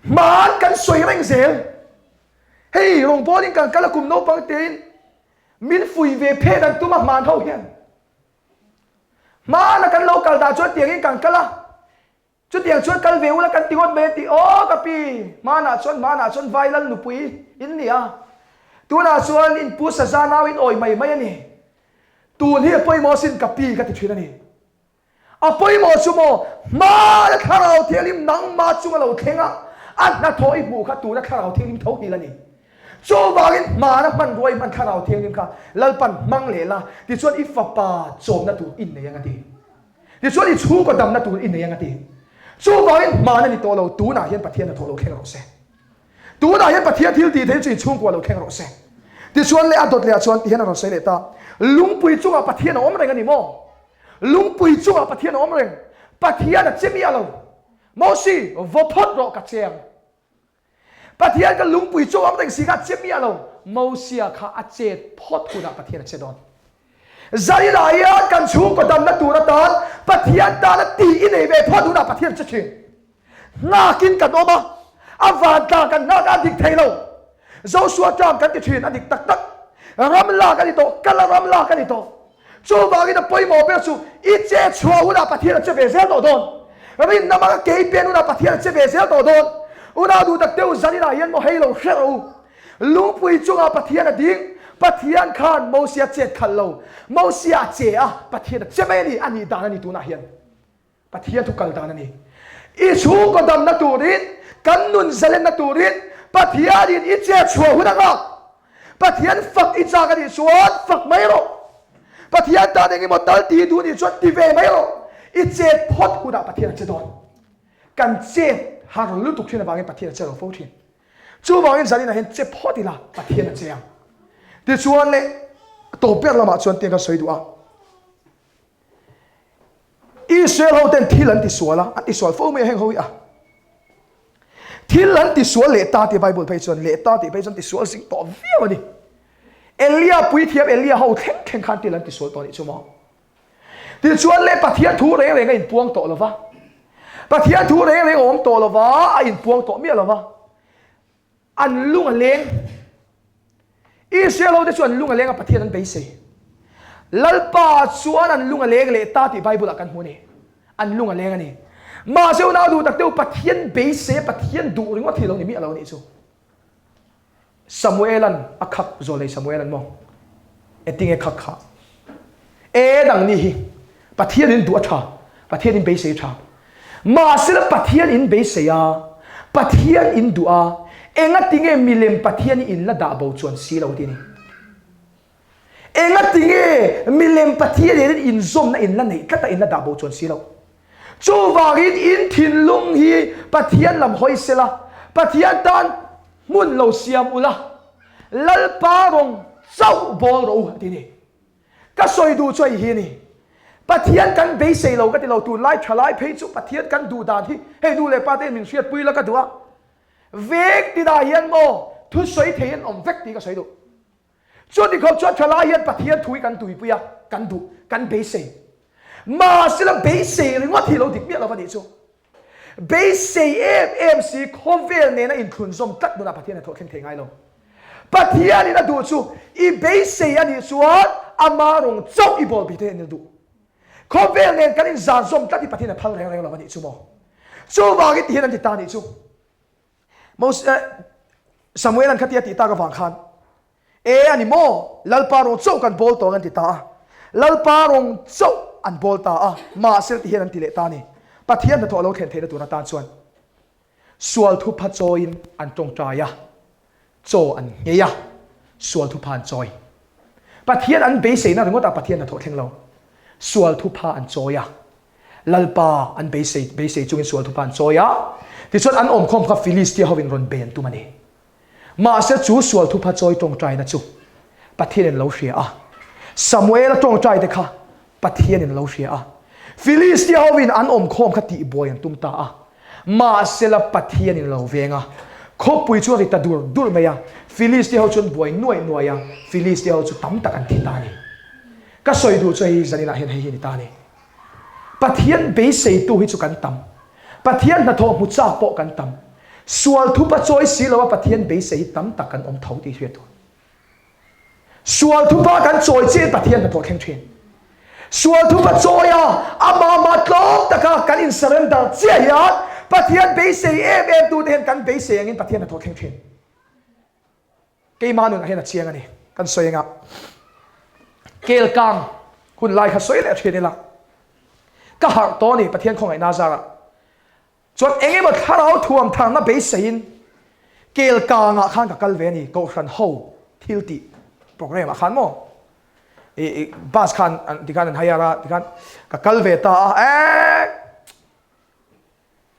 Hman kan sawi reng zel. Hei rawngbawlin kan kal a kum naupang tein min fui ve phet an tum a hman ho hian. Hmana kan lo kal dah chuan tiangin kan kal a. Chutiang chuan kal ve ula kan ti ngawt mai a ti, Aw ka pi, hmanah chuan hmanah chuan vai lal nupui in ni a, tunah chuan in pu saza nau in awi mai mai a ni. Tun hi a pawimawh asin ka pi ka ti thin a ni. A pawimawh chu maw, hmana thlarau thianghlim nangmah chunga lo thleng a, a hnathawh i hmuh kha tuna thlarau thianghlim tho hil a ni. Chuvangin hmana hmanrua i hman thlarau thianghlim kha Lalpan hmang leh la, tichuan i fapa chawmna tur i nei ang a ti. Tichuan i chhungkaw damna tur i nei ang a ti. Chuvangin hman a ni tawh lo, tunah hian Pathian hnathawh lo thleng rawh se. Tunah hian Pathian thil tih theih chu i chhungkua lo thleng rawh se. Tichuan leh a dawt leh ah chuan ti hian a rawn sawi leh ta, Lungpui chungah Pathian a awm reng a ni maw? Lungpui chungah Pathian a awm reng. Pathian a che miah lo. Mosi, vaw phawt rawh ka che ang. Pathian ka lungpui chu awm reng si kha a che miah lo. Mosia kha a chet phawt hunah Pathian a che dawn. Zainah hian kan chhungkaw damna tur atan Pathian tana tih i nei ve phawt hunah Pathian a che thin. Nghakin kan awm a, a vantlang kan nghak a, a dik thei lo. Joshua term kan ti thin, a dik tak tak. Ram lak a ni tawh, kala ram lak a ni tawh. Chuvangin a pawimawh ber chu i che chhuah hunah Pathian a che ve zel tawh dawn. Rinna hmanga kei pen hunah Pathian a che ve zel tawh dawn. Unau duh tak teu zaninah hian maw hei lo hre rawh u. Lungpui chungah Pathian a ding, Pathian khan Mosia chet khalh lo. Mosia a che a, Pathian a che mai a ni, a nih dan a ni tunah hian. Pathian thu kal dan a ni. I chhungkaw damna turin, kan nun zalenna turin Pathianin i chet chhuah hun a nghak. Pathian fak i chak a nih chuan fak mai rawh. Pathian tan eng emaw tal ti duh nih chuan ti ve mai rawh. I chet phawt hunah Pathian a che dawn. Kan chet har lutuk thin avangin Pathian a che lo fo thin. Chuvangin zaninah hian che phawt ila Pathian a che ang. Tichuan leh tawp ber lamah chuan tiang kan sawi duh a. Israel ho ten thil an tisual a, an tisual fo mai a heng ho hi a. Thil an tisual leh ta tih Bible phei chuan leh ta tih phei chuan tisual zing tawh viau a ni. Elia puithiam Elia ho thleng thleng khan thil an tisual tawh nih chu maw. Tichuan leh Pathian thu reng reng a inpuang tawh lova. Pathian thu reng reng a awm tawh lova, a inpuang tawh miah lova. An lung a leng. Israel hote chu an lung a leng a, Pathian an beisei. Lalpa chuan an lung a leng leh ta tih Bible ah kan hmu a ni. An lung a leng a ni. Mahse unau duh tak te u Pathian beisei a, Pathian duh ringawt hi lo ni miah lo a nih chu. Samuelan a khak zawlei Samuelan maw? Etinge khak kha? E dang ni hi Pathian in duh a tha, Pathian in beisei a tha. Mahsela Pathian in beisei a, Pathian in duh a, engatinge milem Pathian hi in la dah bo chuan si lo ti ni. Engatinge milem Pathian hian in inzawmna in la neih tlat a in la dah bo chuan si lo. Chuvangin in thinlung hi Pathian lam hawi sela, Pathian tan hmun lo siam ula, Lalpa rawng chauh bawl rawh u a ti ni. Ka sawi duh chu hei hi a ni. Pathian kan beisei lo ka ti lo, tunlai thalai phei chu Pathian kan duh dan hi hei nu leh pa te min hriatpui la ka duh a. Veng tinah hian maw thusawi thei an awm vek tih ka sawi duh. Chuti khawp chuan thalai hian Pathian thu hi kan tuipui a, kan duh, kan beisei. Mahsela beisei ringawt hi lo dik miah lo va nih chu. Beisei em em si khawvel nena inthlunzawm tlat nunah Pathian a thawh thleng thei ngai lo. Pathianin a duh chu i beisei a nih chuan ama rawng chauh i bawl bik te hian a duh. Khawvel nen kan inzanzawm tlat hi Pathian a phal reng reng lo a nih chu maw? Chuvangin tihian an ti ta a nih chu. Moses, Samuel an khatia tih tak avang khan E a ni maw? Lalpa rawng chauh kan bawl tawng an ti ta a. Lalpa rawng chauh an bawl ta a, mahse ti hian an ti leh ta a ni. Pathian hnathawh a lo thlen theihna tur atan chuan sual thupha chawiin an tawngtai a, chaw an nghei a, sual thupha an chawi. Pathian an beiseina ringawtah Pathian hnathawh thleng lo, sual thupha an chawi a, Lalpa an beisei beisei chungin sual thupha an chawi a, tichuan an awmkhawm kha Filistia hovin rawn bei an tum a ni. Mahse chu sual thupha chawi tawngtaina chu Pathianin a lo hria a. Samuela tawngtaite kha Pathianin a lo hria a. Filistia hovin an awmkhawm kha tihbuai an tum ta a. Mahsela Pathianin a lo veng a. Khawpui chu a ri ta dur dur mai a. Filistia ho chu an buai nuaih nuaih a. Filistia ho chu tam tak an thi ta a ni. Ka sawi duh chu hei zaninah hian hei hi a ni ta a ni. Pathian beiseitu hi chu kan tam. Pathian hnathawh hmu chak pawh kan tam. Sual thupa chawi si loa Pathian beisei hi tam tak kan awm tho tih hriat tur. Sual thupa kan chawi chiahin Pathian hnathawh thleng thin. Sual thupa chawia amah mah tlawm taka kan in surrender chiah hian Pathian beisei em em tute hian kan beisei angin Pathian hnathawh thleng thin. Keimah nunah hian a chiang a ni. Kan sawi anga Kelkang hun lai kha sawi leh thin ila. Ka harh tawh a ni Pathian khawngaihna zarah. Chuan eng emaw thlarau thuam tharna beiseiin Kelkangah khan ka kal ve a ni, Kohhran ho thil tih programme ah khan maw i bus khan tikhan an hire a, tikhan ka kal ve ta a, eeh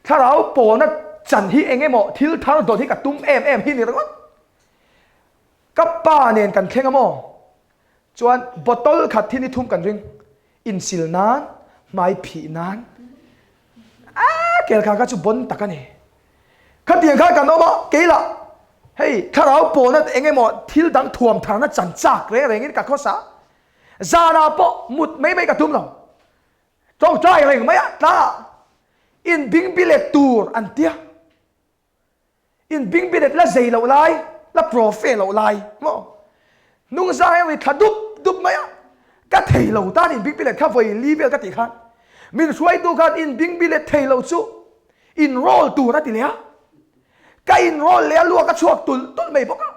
thlarau pawlna chan hi eng emaw thil thar dawt hi ka tum em em hi ni ringawt. Ka pa nen kan thleng a maw? Chuan bottle khat hi ni thum kan ring. Insil nan, hmai phih nan. Aaa kel kha kha chu bon tak a ni. Khatiang kha kan awm a, kei lah hei thlarau pawlna eng emaw thil dang thuam tharna chan chak reng rengin ka khawsa. Zanah pawh mut mai mai ka tum lo. Tawngtai reng mai a, tlangah inbingbilet tur an tia. In bingbilet la zei loh lai, la profe loh lai maw? Hnungzang hian ri thla dup dup mai a, ka thei lo tan in bingbilet kha vawi li vel ka tih khan min hruaitu khan in bingbilet thei lo chu in roll tur a ti leh a, ka in roll leh a luak a chhuak tulh tulh mai bawk a.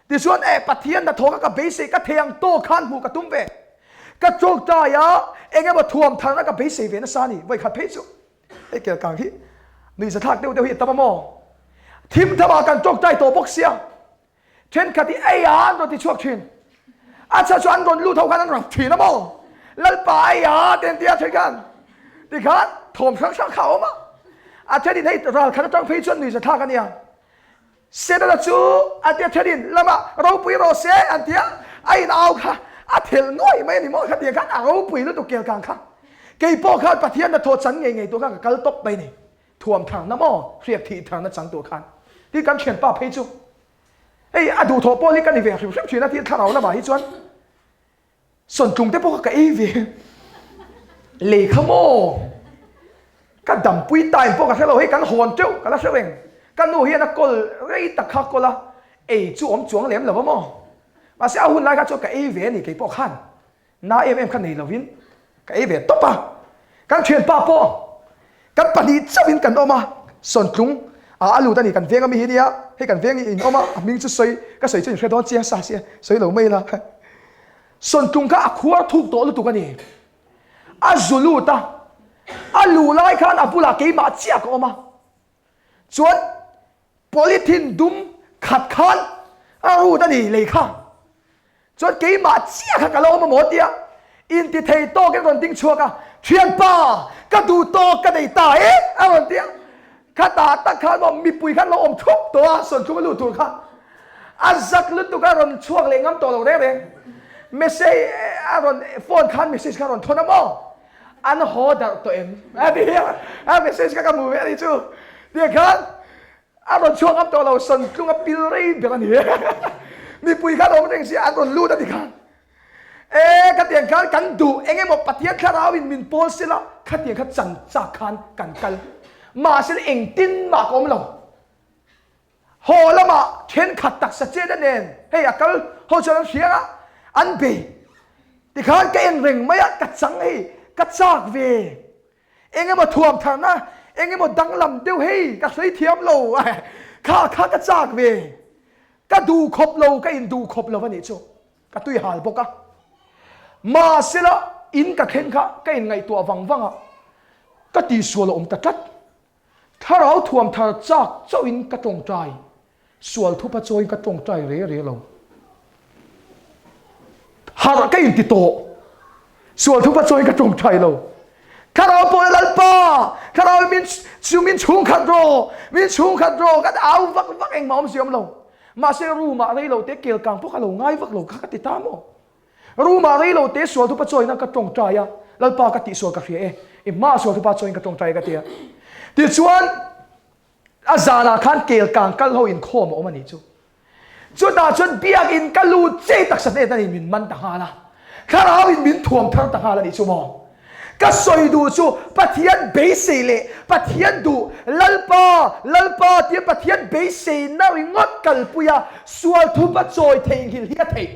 Tichuan eh Pathian hnathawh kha ka beisei ka thei ang tawk khan hmuh ka tum ve. Ka tawngtai a, eng emaw thuam tharna ka beisei ve nasa a ni. Vawikhat phei chu hei kel kang hi nuihza thlak deuh deuh hi a tam a maw? Thim tham ah kan tawngtai tawh bawk sia. Thenkhat hi ei a an rawn ti chhuak thin. A chhan chu an rawn lut ho khan an rap thin a maw? Lalpa ei a te an ti a then khan. Tikhan thawm hrang hrang kha a awm a. A thenin hei ral khat atang phei chuan nuihza thlak a nia. Setana chu a tia thenin lamah ropui rawh se an ti a, a in au kha a thelh nuai mai a ni maw khatiang khan a ropui lutuk kel kang kha. Kei pawh khan Pathian hnathawh chan ngei ngei tur khan ka kal tawp mai a ni. Thuam tharna maw hriak thih tharna chang tur khan. Tin kan thianpa phei chu hei a duhthawh pawl hi ka ni ve hrim hrim thin a, tin thlarau lamah hi chuan Sawntlung te pawh kha ka ei ve. Lei kha maw? Ka dampui time pawh ka hre lo, hei kan hawn teuh ka la hre reng. Ka nu hian a kawl rei tak kha kawl a, ei chu awm chuang lem lo a maw? Mahse a hun lai kha chuan ka ei ve a ni kei pawh khan. Na em em kha nei lovin ka ei ve tawp a. Kan thianpa pawh Kan pahnih chauhin kan awm a, Sawntlung ah a lut a ni, kan veng ami hi nia, hei kan veng in awm a, a hming chu sawi, ka sawi chu in hre dawn chiang sa sia, sawi lo mai la. Sawntlung kha a khuar thuk tawh lutuk a ni, a zu lut a, a luh lai khan a bulah keimah chiah ka awm a, chuan polythene dum khat khan a rut a ni lei kha. Chuan keimah chiah kha ka lo awm a maw tia inti thei tawkin rawn ding chhuak a, Thianpa, ka duh tawk ka nei ta e a rawn ti a. Khatah tak khan maw mipui khan lo awm thup tawh a, sawnchhung a lut tur kha a zak lutuk a rawn chhuak leh ngam tawh lo reng reng. Message a rawn phone khan message kha a rawn thawn a maw, an haw darh tawh em a ti a, a message kha ka hmu ve a nih chu tiang khan A rawn chhuak ngam tawh lo, sawntlung a pil rei ber a ni. Mipui khan awm reng sia an rawn lut a ti khan. E khatiang khan kan duh eng emaw Pathian thlarau in min pawl sela khatiang kha chan chak khan kan kal. Mahse engtin mah ka awm lo. Haw lamah thenkhat taksa chet a nen hei a kal ho chuan an hria a, an bei. Tikhan ka en reng mai a, ka chang hei ka chak ve. Eng emaw thuam tharna, eng emaw danglam deuh hei ka sawi thiam lo kha kha ka chak ve. Ka duh khawp lo, ka induh khawp lo a nih chu. Ka tui hal bawk a. Mahsela in ka thleng kha ka inngaihtuah vang vang a, ka tihsual a awm ta tlat. Thlarau thuam thar chak chauhin ka tawngtai, sual thupa chawiin ka tawngtai re re lo. Harh ka inti tawh, sual thupa chawiin ka tawngtai lo. Thlarau pawh Lalpa, Thlarau min chu min chhungkhat rawh, min chhungkhat rawh ka au vak vak engmah awmzia awm lo. Mahse room ah rei lo te kel kang pawh ka lo ngai vak lo kha ka ti ta maw? Room ah rei lo te sual thupa chawina ka tawngtai a, Lalpa ka tihsual ka hria e, i hma sual thupa chawin ka tawngtai e ka ti a. Tichuan a zanah khan kel kang kal ho inkhawm a awm a nih chu. Chutah chuan biakinn ka lut chei taksa hnen a ni min man ta nghal a, thlarau in min thuam thar ta nghal a nih chu maw. Ka sawi duh chu Pathian beisei leh Pathian duh Lalpa, Lalpa tia Pathian beiseina ringawt kalpui a sual thupa chawi theihnghilh hi a theih.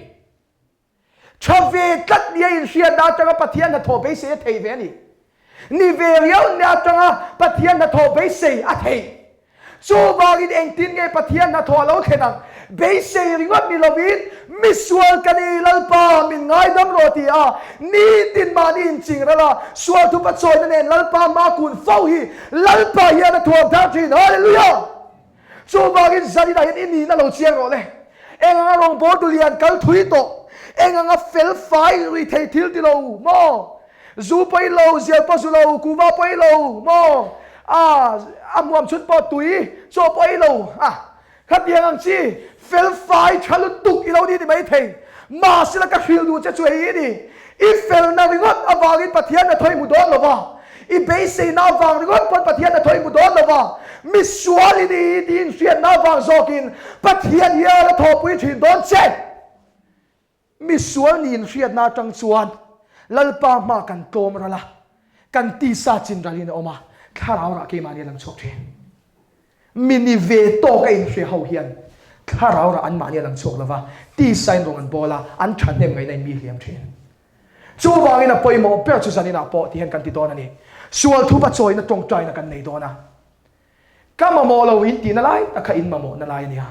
Tha ve tlat nia inhriatna atanga Pathian hnathawh beisei a thei ve a ni. Ni ve riau nia atanga Pathian hnathawh beisei a thei. Chuvangin engtin nge Pathian hnathawh a lo thlen ang? Beisei ringawt ni lovin, Misual ka ni, Lalpa, min ngaidam rawh ti a, nitin mahni inching ral a, sual thupa chawina nen Lalpa hma kun fo hi Lalpa hian a thuam thar thin. Hallelujah! Chuvangin zaninah hian i nihna lo chiang rawh le. Eng anga rawngbawltu lian kal thui tawh, eng anga fel fai rui thei thil ti lo maw? Zu pawi lo, zial pawh zu lo, kuva pawi lo maw? A, a hmuam chhun pawh tui, chaw pawi lo. A, khatiang ang chi fel fai tha lutuk i lo ni ti mai thei. Mahsela ka hrilh duh che chu hei hi ni. I felna ringawt avangin Pathian a thawi hmu dawn lo va, i beiseina avang ringawt pawn Pathian a thawi hmu dawn lo va, mi sual i ni tiin hriatna avang zawkin Pathian hian a thawhpui thin dawn che. Mi sual niin hriatna atang chuan Lalpa hma kan tlawm ral a, kan tisa chin ralin a awm a, thlarau rah keimahni a lang chhuak thin. Mi ni ve tawk a inhria ho hian thlarau rah anmahni a lang chhuak lova, tisain rawng an bawl a, an thahnem ngaihna in mi hliam thin. Chuvangin a pawimawh ber chu zaninah pawh ti hian kan ti dawn a ni. Sual thupa chawina tawngtaina kan nei dawn a. Ka mamawh lo in tihna lai tak kha in mamawhna lai a nia.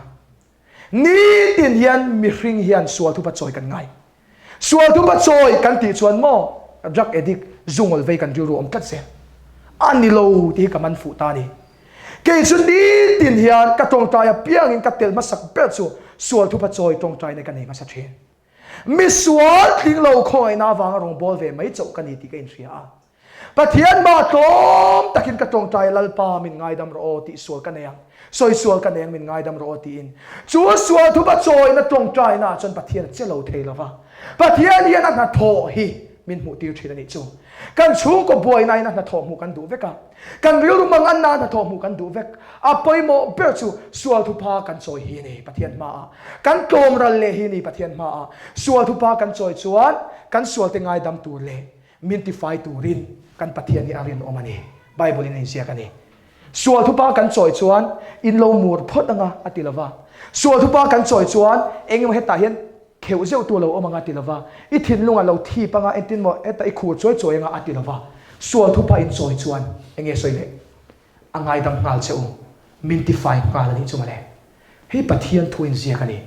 Nitin hian mihring hian sual thupa chawi kan ngai. Sual thupa chawi kan tih chuan maw drug addict zu ngawl vei kan rilru awm tlat zel a ni lo tih hi ka man fuh ta a ni. Kei chu nitin hian ka tawngtai apiangin ka tel hmasak ber chu sual thupa chawi tawngtaina ka nei hmasa thin. Misual tling lo khawngaihna avanga rawngbâwl ve mai chauh ka ni tih ka inhria a. Pathian mah tlawm takin ka tawngtai a, Lalpa min ngaidam rawh aw tih sual ka nei ang, sawi sual ka nei ang min ngaidam rawh aw tiin. Chu sual thupa chawina tawngtaina ah chuan Pathian a che lo thei lo va. Pathian hian a hnathawh hi min hmuh tir thin a nih chu. Kan chhungkaw buaina in a hnathawh hmuh kan duh vek a, kan rilru mang anna a hnathawh hmuh kan duh vek. A pawimawh ber chu sual thupa kan chawi hi a ni Pathian hmaah. Kan tlawm ral leh hi a ni Pathian hmaah. Sual thupa kan chawi chuan kan sualte ngaidam tur leh Min tifai turin kan Pathian hi a rinawm a ni, Bible in a inziak a ni. Sual thupa kan chawi chuan in lo mur phawt anga a ti lova, sual thupa kan chawi chuan eng emaw hetah hian kheuh zeuh tu a lo awm anga a ti lova, i thinlung a lo thip anga entin maw hetah i khur chuai chuai anga a ti lova, sual thupa in chawi chuan enge sawi leh? A ngaidam nghal che u, min tifai nghal a nih chu mawle. Hei Pathian thu inziak a ni.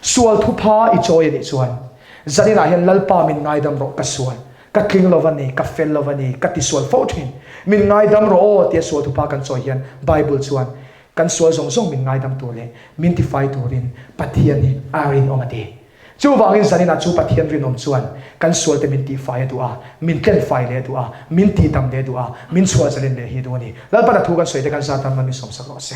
Sual thupha i chawi a nih chuan, zaninah hian Lalpa min ngaidam rawh ka sual, ka tling lo va ni, ka fel lo va ni, ka tisual fo thin, min ngaidam rawh aw tia sual thupha kan chawi hian Bible chuan kan sual zawng zawng min ngaidam tur leh min tifai turin Pathian hi a rinawm a ti. Chuvangin zaninah chu Pathian rinawm chuan kan sualte min tihfai a duh a, min tlenfai leh a duh a, min tihdam leh a duh a, min chhuah zalen leh hi a duh a ni. Lalpan a thu kan sawi te kan zat ram min sawmsak rawh se.